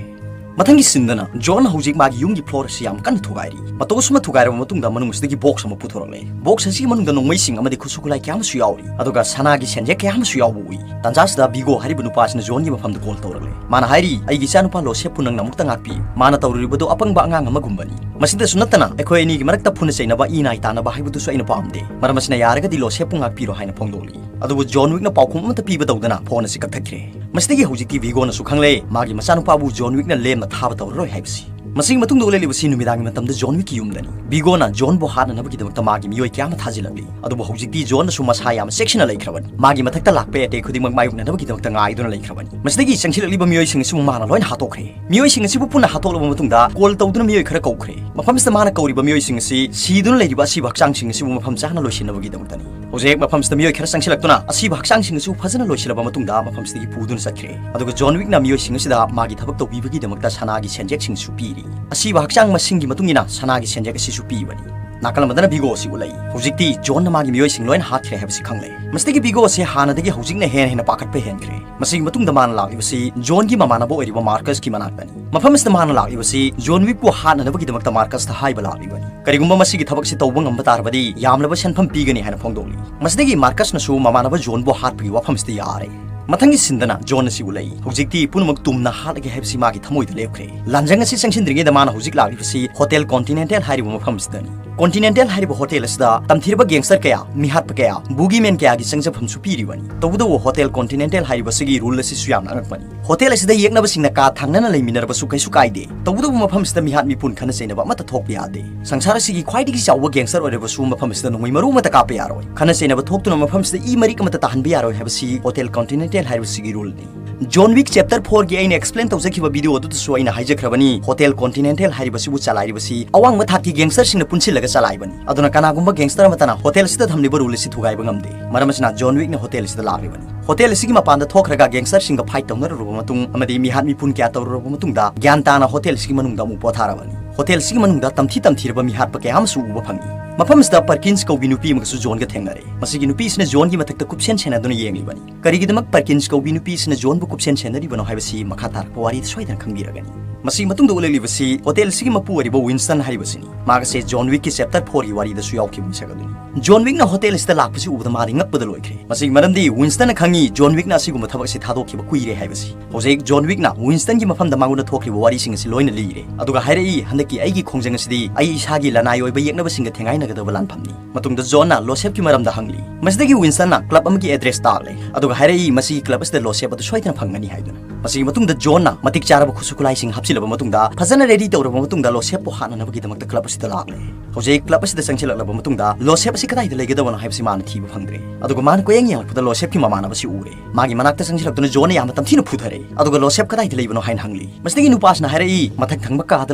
ꯃꯊꯪꯒꯤ ꯁꯤꯟꯗꯅ ꯖꯣꯟ ꯍꯧꯖꯤꯛ ꯃꯥꯒꯤ ꯌꯨꯝꯒꯤ ꯐ꯭ꯂꯣꯔ ꯑꯁꯤ ꯌꯥꯝ ꯀꯟꯅ ꯊꯨꯒꯥꯏꯔꯤ꯫ ꯃꯇꯧ ꯑꯁꯨꯝꯅ ꯊꯨꯒꯥꯏꯔꯕ ꯃꯇꯨꯡꯗ ꯃꯅꯨꯡ ꯑꯁꯤꯗꯒꯤ ꯕꯣꯛꯁ ꯑꯃ ꯄꯨꯊꯣꯔꯛꯂꯦ꯫ ꯕꯣꯛꯁ ꯑꯁꯤꯒꯤ ꯃꯅꯨꯡꯗ ꯅꯣꯡꯃꯩꯁꯤꯡ ꯑꯃꯗꯤ ꯈꯨꯠꯁꯨ ꯈꯨꯠꯂꯥꯏ ꯀꯌꯥ ꯑꯃꯁꯨ ꯌꯥꯎꯔꯤ, ꯑꯗꯨꯒ ꯁꯅꯥꯒꯤ ꯁꯦꯟꯖꯦꯛ ꯀꯌꯥ ꯑꯃꯁꯨ ꯌꯥꯎꯕ ꯎꯏ꯫ ꯇꯥꯟꯖꯥꯁꯤꯗ ꯕꯤꯒꯣ ꯍꯥꯏꯔꯤꯕ ꯅꯨꯄꯥ ꯑꯁꯤꯅ ꯖꯣꯟꯒꯤ ꯃꯐꯝꯗ ꯀꯣꯜ ꯇꯧꯔꯛꯂꯦ꯫ ꯃꯥꯅ ꯍꯥꯏꯔꯤ, "ꯑꯩꯒꯤ ꯏꯆꯥꯅꯨꯄꯥ ꯂꯣꯁꯦꯞꯄꯨ ꯅꯪꯅ ꯑꯃꯨꯛꯇ ꯉꯥꯛꯄꯤꯌꯨ꯫ ꯃꯥꯅ ꯇꯧꯔꯨꯔꯤꯕꯗꯨ ꯑꯄꯪꯕ ꯑꯉꯥꯡ ꯑꯃꯒꯨꯝꯕꯅꯤ꯫ ꯃꯁꯤꯗꯁꯨ ꯅꯠꯇꯅ ꯑꯩꯈꯣꯏ ꯑꯅꯤꯒꯤ ꯃꯔꯛꯇ ꯐꯨꯅ ꯆꯩꯅꯕ, ꯏ ꯅꯥꯏ ꯇꯥꯅꯕ ꯍꯥꯏꯕꯗꯨꯁꯨ ꯑꯩꯅ ꯄꯥꯝꯗꯦ꯫ ꯃꯔꯝ ꯑꯁꯤꯅ ꯌꯥꯔꯒꯗꯤ ꯂꯣꯁꯦꯞꯄꯨ ꯉꯥꯛꯄꯤꯔꯣ" ꯍꯥꯏꯅ ꯐꯣꯡꯗꯣꯛꯂꯤ꯫ ꯑꯗꯨꯕꯨ ꯖꯣꯟ ꯋꯤꯛꯅ ꯄꯥꯎꯈꯨꯝ ꯑꯃꯠꯇ ꯄꯤꯕ ꯇꯧꯗꯅ ꯐꯣꯟ ꯑꯁꯤ ꯀꯛꯊꯠꯈ꯭ꯔꯦ꯫ ꯃꯁꯤꯗꯒꯤ ꯍꯧꯖꯤꯛꯇꯤ ꯕꯤꯒꯣꯅꯁꯨ ꯈꯪꯂꯦ, ꯃꯥꯒꯤ ꯃꯆꯥꯅꯨꯄꯥꯕꯨ ꯖꯣꯟ ꯋꯤꯛꯅ ꯂꯦꯝꯅ ꯊꯥꯕ ꯇꯧꯔꯔꯣꯏ ꯍꯥꯏꯕꯁꯤ꯫ ꯃꯁꯤꯒꯤ ꯃꯇꯨꯡꯗ ꯎꯠꯂꯛꯂꯤꯕꯁꯤ ꯅꯨꯃꯤꯗꯥꯡꯒꯤ ꯃꯇꯝꯗ ꯖꯣꯟ ꯋꯤꯛꯀꯤ ꯌꯨꯝꯗꯅꯤ꯫ ꯕꯤꯒꯣꯅ ꯖꯣꯟꯕꯨ ꯍꯥꯠꯅꯅꯕꯒꯤꯗꯃꯛꯇ ꯃꯥꯒꯤ ꯃꯤꯑꯣꯏ ꯀꯌꯥ ꯑꯃ ꯊꯥꯖꯤꯜꯂꯛꯂꯤ꯫ ꯑꯗꯨꯕꯨ ꯍꯧꯖꯤꯛꯇꯤ ꯖꯣꯟꯅꯁꯨ ꯃꯁꯥ ꯌꯥꯝꯅ ꯆꯦꯛꯁꯤꯟꯅ ꯂꯩꯈ꯭ꯔꯕꯅꯤ꯫ ꯃꯥꯒꯤ ꯃꯊꯛꯇ ꯂꯥꯛꯄ ꯑꯦꯇꯦꯛ ꯈꯨꯗꯤꯡꯃꯛ ꯃꯥꯌꯣꯛꯅꯅꯕꯒꯤꯗꯃꯛꯇ ꯉꯥꯏꯗꯨꯅ ꯂꯩꯈ꯭ꯔꯕꯅꯤ꯫ ꯃꯁꯤꯗꯒꯤ ꯆꯪꯁꯤꯜꯂꯛꯂꯤꯕ ꯃꯤꯑꯣꯏꯁꯤꯡ ꯑꯁꯤꯕꯨ ꯃꯥꯅ ꯂꯣꯏꯅ ꯍꯥꯠꯇꯣꯛꯈ꯭ꯔꯦ꯫ ꯃꯤꯑꯣꯏꯁꯤꯡ ꯑꯁꯤꯕꯨ ꯄꯨꯟꯅ ꯍꯥꯠꯇꯣꯛꯂꯕ ꯃꯇꯨꯡꯗ ꯀꯣꯜ ꯇꯧꯗꯨꯅ ꯃꯤꯑꯣꯏ ꯈꯔ ꯀꯧꯈ꯭ꯔꯦ꯫ ꯃꯐꯝꯁꯤꯗ ꯃꯥꯅ ꯀꯧꯔꯤꯕ ꯃꯤꯑꯣꯏꯁꯤꯡ ꯑꯁꯤ ꯁꯤꯗꯨꯅ ꯂꯩꯔꯤꯕ ꯑꯁꯤꯕ ꯍꯛꯆꯥꯡꯁꯤꯡ ꯑꯁꯤꯕꯨ ꯃꯐꯝ ꯆꯥꯅ ꯂꯣꯏꯁꯤꯟꯅꯕꯒꯤꯗꯃꯛꯇꯅꯤ꯫ ꯍꯧꯖꯤꯛ ꯃꯐꯝꯁꯤꯗ ꯃꯤꯑꯣꯏ ꯈꯔ ꯆꯪꯁꯤꯜꯂꯛꯇꯨꯅ ꯑꯁꯤꯕ ꯍꯛꯆꯥꯡꯁꯤꯡ ꯑꯁꯤꯕꯨ ꯐꯖꯅ ꯂꯣꯏꯁꯤꯜꯂꯕ ꯃꯇꯨꯡꯗ ꯃꯐꯝꯁꯤꯗꯒꯤ ꯄꯨꯗꯨꯅ ꯆꯠꯈ꯭ꯔꯦ꯫ ꯑꯗꯨꯒ ꯖꯣꯟ ꯋꯤꯛꯅ ꯃꯤꯑꯣꯏꯁꯤꯡ ꯑꯁꯤꯗ ꯃꯥꯒꯤ ꯊꯕꯛ ꯇꯧꯕꯤꯕꯒꯤꯗꯃꯛꯇ ꯁꯅꯥꯒꯤ ꯁꯦꯟꯖꯦꯛꯁꯤꯡꯁꯨ ꯄꯤꯔꯤ꯫ ꯑꯁꯤꯕ ꯍꯛꯆꯥꯡ ꯃꯁꯤꯡꯒꯤ ꯃꯇꯨꯡ ꯏꯟꯅ ꯁꯅꯥꯒꯤ ꯁꯦꯟꯖꯦꯛ ꯑꯁꯤꯁꯨ ꯄꯤꯕꯅꯤ꯫ ꯅꯥꯀꯜ ꯑꯃꯗꯅ ꯕꯤꯒꯣ ꯑꯁꯤ ꯎꯠꯂꯛꯏ꯫ ꯍꯧꯖꯤꯛꯇꯤ ꯖꯣꯟꯅ ꯃꯥꯒꯤ ꯃꯤꯑꯣꯏꯁꯤꯡ ꯂꯣꯏꯅ ꯍꯥꯠꯈ꯭ꯔꯦ ꯍꯥꯏꯕꯁꯤ ꯈꯪꯂꯦ꯫ ꯃꯁꯤꯗꯒꯤ ꯕꯤꯒꯣ ꯑꯁꯤ ꯍꯥꯟꯅꯗꯒꯤ ꯍꯧꯖꯤꯛꯅ ꯍꯦꯟꯅ ꯍꯦꯟꯅ ꯄꯥꯈꯠꯄ ꯍꯦꯟꯈ꯭ꯔꯦ꯫ ꯃꯁꯤꯒꯤ ꯃꯇꯨꯡꯗ ꯃꯥꯅ ꯂꯥꯛꯂꯤꯕꯁꯤ ꯖꯣꯟꯒꯤ ꯃꯃꯥꯟꯅꯕ ꯑꯣꯏꯔꯤꯕ ꯃꯥꯔꯀꯁꯀꯤ ꯃꯅꯥꯛꯇꯅꯤ꯫ ꯃꯐꯝ ꯑꯁꯤꯗ ꯃꯥꯅ ꯂꯥꯛꯂꯤꯕꯁꯤ ꯖꯣꯟ ꯋꯤꯛꯄꯨ ꯍꯥꯠꯅꯅꯕꯒꯤꯗꯃꯛꯇ ꯃꯥꯔꯀꯁꯇ ꯍꯥꯏꯕ ꯂꯥꯛꯂꯤꯕꯅꯤ꯫ ꯀꯔꯤꯒꯨꯝꯕ ꯃꯁꯤꯒꯤ ꯊꯕꯛꯁꯤ ꯇꯧꯕ ꯉꯝꯕ ꯇꯥꯔꯕꯗꯤ ꯌꯥꯝꯂꯕ ꯁꯦꯟꯐꯝ ꯄꯤꯒꯅꯤ ꯍꯥꯏꯅ ꯐꯣꯡꯗꯣꯛꯂꯤ꯫ ꯃꯁꯤꯗꯒꯤ ꯃꯥꯔꯀꯁꯅꯁꯨ ꯃꯃꯥꯟꯅꯕ ꯖꯣꯟꯕꯨ ꯍꯥꯠꯄꯒꯤ ꯋꯥꯐꯝꯁꯤꯗ ꯌꯥꯔꯦ꯫ ꯃꯊꯪꯒꯤ ꯁꯤꯟꯗꯅ ꯖꯣꯟ ꯑꯁꯤ ꯎꯠꯂꯛꯏ꯫ ꯍꯧꯖꯤꯛꯇꯤ ꯄꯨꯝꯅꯃꯛ ꯇꯨꯝꯅ ꯍꯥꯠꯂꯒꯦ ꯍꯥꯏꯕꯁꯤ ꯃꯥꯒꯤ ꯊꯃꯣꯏꯗ ꯂꯦꯞꯈ꯭ꯔꯦ꯫ ꯂꯥꯟꯖꯪ ꯑꯁꯤ ꯆꯪꯁꯤꯟꯗ꯭ꯔꯤꯉꯩꯗ ꯃꯥꯅ ꯍꯧꯖꯤꯛ ꯂꯥꯛꯂꯤꯕꯁꯤ ꯍꯣꯇꯦꯜ ꯀꯣꯟꯇꯤꯅꯦꯟꯇꯦꯜ ꯍꯥꯏꯔꯤꯕ ꯃꯐꯝ ꯑꯁꯤꯗꯅꯤ꯫ ꯀꯣꯟꯇꯤꯅꯦꯟꯇꯦꯜ ꯍꯥꯏꯔꯤꯕ ꯍꯣꯇꯦꯜ ꯑꯁꯤꯗ ꯇꯝꯊꯤꯔꯕ ꯒꯦꯡꯁꯇꯔ ꯀꯌꯥ, ꯃꯤꯍꯥꯠꯄ ꯀꯌꯥ, ꯕꯨꯒꯤꯃꯦꯟ ꯀꯌꯥꯒꯤ ꯆꯪꯖꯐꯝꯁꯨ ꯄꯤꯔꯤꯕꯅꯤ꯫ ꯇꯧꯕꯇꯕꯨ ꯍꯣꯇꯦꯜ ꯀꯣꯟꯇꯤꯅꯦꯟꯇꯦꯜ ꯍꯥꯏꯔꯤꯕꯁꯤꯒꯤ ꯔꯨꯜ ꯑꯁꯤꯁꯨ ꯌꯥꯝꯅ ꯑꯉꯛꯄꯅꯤ꯫ ꯍꯣꯇꯦꯜ ꯑꯁꯤꯗ ꯌꯦꯛꯅꯕꯁꯤꯡꯅ ꯀꯥ ꯊꯪꯅꯅ ꯂꯩꯃꯤꯟꯅꯔꯕꯁꯨ ꯀꯩꯁꯨ ꯀꯥꯏꯗꯦ꯫ ꯇꯧꯕꯇꯕꯨ ꯃꯐꯝ ꯑꯁꯤꯗ ꯃꯤꯍꯥꯠ ꯃꯤꯄꯨꯟ ꯈꯠꯅ ꯆꯩꯅꯕ ꯑꯃꯠꯇ ꯊꯣꯛꯄ ꯌꯥꯗꯦ꯫ ꯁꯪꯁꯥꯔ ꯑꯁꯤꯒꯤ ꯈ꯭ꯋꯥꯏꯗꯒꯤ ꯆꯥꯎꯕ ꯒꯦꯡꯁꯇꯔ ꯑꯣꯏꯔꯕꯁꯨ ꯃꯐꯝ ꯑꯁꯤꯗ ꯅꯣꯡꯃꯩ ꯃꯔꯨ ꯑꯃꯠꯇ ꯀꯥꯞꯄ ꯌꯥꯔꯣꯏ꯫ ꯈꯠꯅ ꯆꯩꯅꯕ ꯊꯣꯛꯇꯨꯅ ꯃꯐꯝ ꯑꯁꯤꯗ ꯏ ꯃꯔꯤꯛ ꯑꯃꯠꯇ ꯇꯥꯍꯟꯕ ꯌꯥꯔꯣꯏ ꯍꯥꯏꯕꯁꯤ ꯍꯣꯇꯦꯜ ꯀꯣꯟꯇꯤꯅꯦꯟꯇꯦꯜ ꯍꯥꯏꯔꯤꯕꯁꯤꯒꯤ ꯔꯨꯜꯅꯤ꯫ ꯖꯣꯟ ꯋꯤꯛ ꯆꯦꯞꯇꯔ ꯐꯣꯔꯒꯤ ꯑꯩꯅ ꯑꯦꯛꯁꯄ꯭ꯂꯦꯟ ꯇꯧꯖꯈꯤꯕ ꯚꯤꯗꯤꯑꯣ ꯑꯗꯨꯗꯁꯨ ꯑꯩꯅ ꯍꯥꯏꯖꯈ꯭ꯔꯕꯅꯤ, ꯍꯣꯇꯦꯜ ꯀꯣꯟꯇꯤꯅꯦꯟꯇꯦꯜ ꯍꯥꯏꯔꯤꯕꯁꯤꯕꯨ ꯆꯂꯥꯏꯔꯤꯕꯁꯤ ꯑꯋꯥꯡꯕ ꯊꯥꯛꯀꯤ ꯒꯦꯡꯁꯇꯔꯁꯤꯡꯅ ꯄꯨꯟꯁꯤꯜꯂꯒ ꯆꯂꯥꯏꯕꯅꯤ꯫ ꯑꯗꯨꯅ ꯀꯅꯥꯒꯨꯝꯕ ꯒꯦꯡꯁꯇꯔ ꯑꯃꯠꯇꯅ ꯍꯣꯇꯦꯜ ꯑꯁꯤꯗ ꯊꯝꯂꯤꯕ ꯔꯨꯜ ꯑꯁꯤ ꯊꯨꯒꯥꯏꯕ ꯉꯝꯗꯦ꯫ ꯃꯔꯝ ꯑꯁꯤꯅ ꯖꯣꯟ ꯋꯤꯛꯅ ꯍꯣꯇꯦꯜ ꯑꯁꯤꯗ ꯂꯥꯛꯂꯤꯕꯅꯤ꯫ ꯍꯣꯇꯦꯜ ꯑꯁꯤꯒꯤ ꯃꯄꯥꯟꯗ ꯊꯣꯛꯈ꯭ꯔꯒ ꯒꯦꯡꯁꯇꯔꯁꯤꯡꯒ ꯐꯥꯏꯠ ꯇꯧꯅꯔꯨꯔꯕ ꯃꯇꯨꯡ ꯑꯃꯗꯤ ꯃꯤꯍꯥꯠ ꯃꯤꯄꯨꯟ ꯀꯌꯥ ꯇꯧꯔꯨꯔꯕ ꯃꯇꯨꯡꯗ ꯒ꯭ꯌꯥꯟ ꯇꯥꯅ ꯍꯣꯇꯦꯜ ꯑꯁꯤꯒꯤ ꯃꯅꯨꯡꯗ ꯑꯃꯨꯛ ꯄꯣꯊꯥꯔꯕꯅꯤ꯫ ꯍꯣꯇꯦꯜ ꯑꯁꯤꯒꯤ ꯃꯅꯨꯡꯗ ꯇꯝꯊꯤ ꯇꯝꯊꯤꯔꯕ ꯃꯤꯍꯥꯠꯄ ꯀꯌꯥ ꯑꯃꯁꯨ ꯎꯕ ꯐꯪꯏ꯫ ꯃꯐꯝ ꯑꯁꯤꯗ ꯄꯔꯀꯤꯟꯁ ꯀꯧꯕꯤ ꯅꯨꯄꯤ ꯑꯃꯒꯁꯨ ꯖꯣꯟꯒ ꯊꯦꯡꯅꯔꯦ꯫ ꯃꯁꯤꯒꯤ ꯅꯨꯄꯤ ꯑꯁꯤꯅ ꯖꯣꯟꯒꯤ ꯃꯊꯛꯇ ꯀꯨꯞꯁꯦꯟ ꯁꯦꯟꯅꯗꯨꯅ ꯌꯦꯡꯂꯤꯕꯅꯤ꯫ ꯀꯔꯤꯒꯤꯗꯃꯛ ꯄꯔꯀꯤꯟꯁ ꯀꯧꯕꯤ ꯅꯨꯄꯤ ꯑꯁꯤꯅ ꯖꯣꯟꯕꯨ ꯀꯨꯞꯁꯦꯟ ꯁꯦꯟꯅꯔꯤꯕꯅꯣ ꯍꯥꯏꯕꯁꯤ ꯃꯈꯥ ꯇꯥꯔꯛꯄ ꯋꯥꯔꯤꯗ ꯁꯣꯏꯗꯅ ꯈꯪꯕꯤꯔꯒꯅꯤ꯫ ꯃꯁꯤꯒꯤ ꯃꯇꯨꯡꯗ ꯎꯠꯂꯛꯂꯤꯕꯁꯤ ꯍꯣꯇꯦꯜ ꯑꯁꯤꯒꯤ ꯃꯄꯨ ꯑꯣꯏꯔꯤꯕ ꯋꯤꯟꯁꯇꯟ ꯍꯥꯏꯔꯤꯕꯁꯤꯅꯤ꯫ ꯃꯍꯥꯛ ꯑꯁꯦ ꯖꯣꯟ ꯋꯤꯛꯀꯤ ꯆꯦꯞꯇꯔ ꯐꯣꯔꯒꯤ ꯋꯥꯔꯤꯗꯁꯨ ꯌꯥꯎꯈꯤꯕ ꯃꯤꯁꯛ ꯑꯗꯨꯅꯤ꯫ ꯖꯣꯟ ꯋꯤꯛꯅ ꯍꯣꯇꯦꯜ ꯑꯁꯤꯗ ꯂꯥꯛꯄꯁꯤ ꯎꯕꯗ ꯃꯥꯗꯤ ꯉꯛꯄꯗ ꯂꯣꯏꯈ꯭ꯔꯦ꯫ ꯃꯁꯤꯒꯤ ꯃꯔꯝꯗꯤ ꯋꯤꯟꯁꯇꯟꯅ ꯈꯪꯉꯤ ꯖꯣꯟ ꯋꯤꯛꯅ ꯑꯁꯤꯒꯨꯝꯕ ꯊꯕꯛ ꯑꯁꯤ ꯊꯥꯗꯣꯛꯈꯤꯕ ꯀꯨꯏꯔꯦ ꯍꯥꯏꯕꯁꯤ꯫ ꯍꯧꯖꯤꯛ ꯖꯣꯟ ꯋꯤꯛꯅ ꯋꯤꯟꯁꯇꯟꯒꯤ ꯃꯐꯝꯗ ꯃꯉꯣꯟꯗ ꯊꯣꯛꯈ꯭ꯔꯤꯕ ꯋꯥꯔꯤꯁꯤꯡ ꯑꯁꯤ ꯂꯣꯏꯅ ꯂꯤꯔꯦ꯫ ꯑꯗꯨꯒ ꯍꯥꯏꯔꯛꯏ, "ꯍꯟꯗꯛꯀꯤ ꯑꯩꯒꯤ ꯈꯣꯡꯖꯪ ꯑꯁꯤꯗꯤ ꯑꯩ ꯏꯁꯥꯒꯤ ꯂꯅꯥꯏ ꯑꯣꯏꯕ ꯌꯦꯛꯅꯕꯁꯤꯡꯒ ꯊꯦꯡꯒꯥꯏꯅꯒꯗꯕ ꯂꯥꯟꯐꯝꯅꯤ"꯫ ꯃꯇꯨꯡꯗ ꯖꯣꯟꯅ ꯂꯣꯁꯦꯞꯀꯤ ꯃꯔꯝꯗ ꯍꯪꯂꯤ꯫ ꯃꯁꯤꯗꯒꯤ ꯋꯤꯟꯁꯇꯟꯅ ꯀ꯭ꯂꯕ ꯑꯃꯒꯤ ꯑꯦꯗ꯭ꯔꯦꯁ ꯇꯥꯛꯂꯦ, ꯑꯗꯨꯒ ꯍꯥꯏꯔꯛꯏ, "ꯃꯁꯤꯒꯤ ꯀ꯭ꯂꯕ ꯑꯁꯤꯗ ꯂꯣꯁꯦꯞ ꯑꯗꯨ ꯁꯣꯏꯗꯅ ꯐꯪꯒꯅꯤ" ꯍꯥꯏꯗꯨꯅ꯫ ꯃꯁꯤꯒꯤ ꯃꯇꯨꯡꯗ ꯖꯣꯟꯅ ꯃꯇꯤꯛ ꯆꯥꯔꯕ ꯈꯨꯠꯁꯨ ꯈꯨꯠꯂꯥꯏꯁꯤꯡ ꯍꯥꯞꯆꯤꯜꯂꯕ ꯃꯇꯨꯡꯗ, ꯐꯖꯅ ꯔꯦꯗꯤ ꯇꯧꯔꯕ ꯃꯇꯨꯡꯗ, ꯂꯣꯁꯦꯞꯄꯨ ꯍꯥꯠꯅꯅꯕꯒꯤꯗꯃꯛꯇ ꯀ꯭ꯂꯕ ꯑꯁꯤꯗ ꯂꯥꯛꯂꯦ꯫ ꯍꯧꯖꯤꯛ ꯀ꯭ꯂꯕ ꯑꯁꯤꯗ ꯆꯪꯁꯤꯜꯂꯛꯂꯕ ꯃꯇꯨꯡꯗ ꯂꯣꯁꯦꯞ ꯑꯁꯤ ꯀꯗꯥꯏꯗ ꯂꯩꯒꯗꯕꯅꯣ ꯍꯥꯏꯕꯁꯤ ꯃꯥꯅ ꯊꯤꯕ ꯐꯪꯗ꯭ꯔꯦ꯫ ꯑꯗꯨꯒ ꯃꯥꯅ ꯀꯣꯌꯦꯡ ꯌꯦꯡꯂꯛꯄꯗ ꯂꯣꯁꯦꯞꯀꯤ ꯃꯃꯥꯟꯅꯕꯁꯤ ꯎꯔꯦ꯫ ꯃꯥꯒꯤ ꯃꯅꯥꯛꯇ ꯆꯪꯁꯤꯜꯂꯛꯇꯨꯅ ꯖꯣꯟꯅ ꯌꯥꯝꯅ ꯇꯝꯊꯤꯅ ꯐꯨꯊꯔꯦ꯫ ꯑꯗꯨꯒ "ꯂꯣꯁꯦꯞ ꯀꯗꯥꯏꯗ ꯂꯩꯕꯅꯣ?" ꯍꯥꯏꯅ ꯍꯪꯂꯤ꯫ ꯃꯁꯤꯗꯒꯤ ꯅꯨꯄꯥꯁꯤꯅ ꯍꯥꯏꯔꯛꯏ, "ꯃꯊꯛ ꯊꯪꯕ ꯀꯥꯗ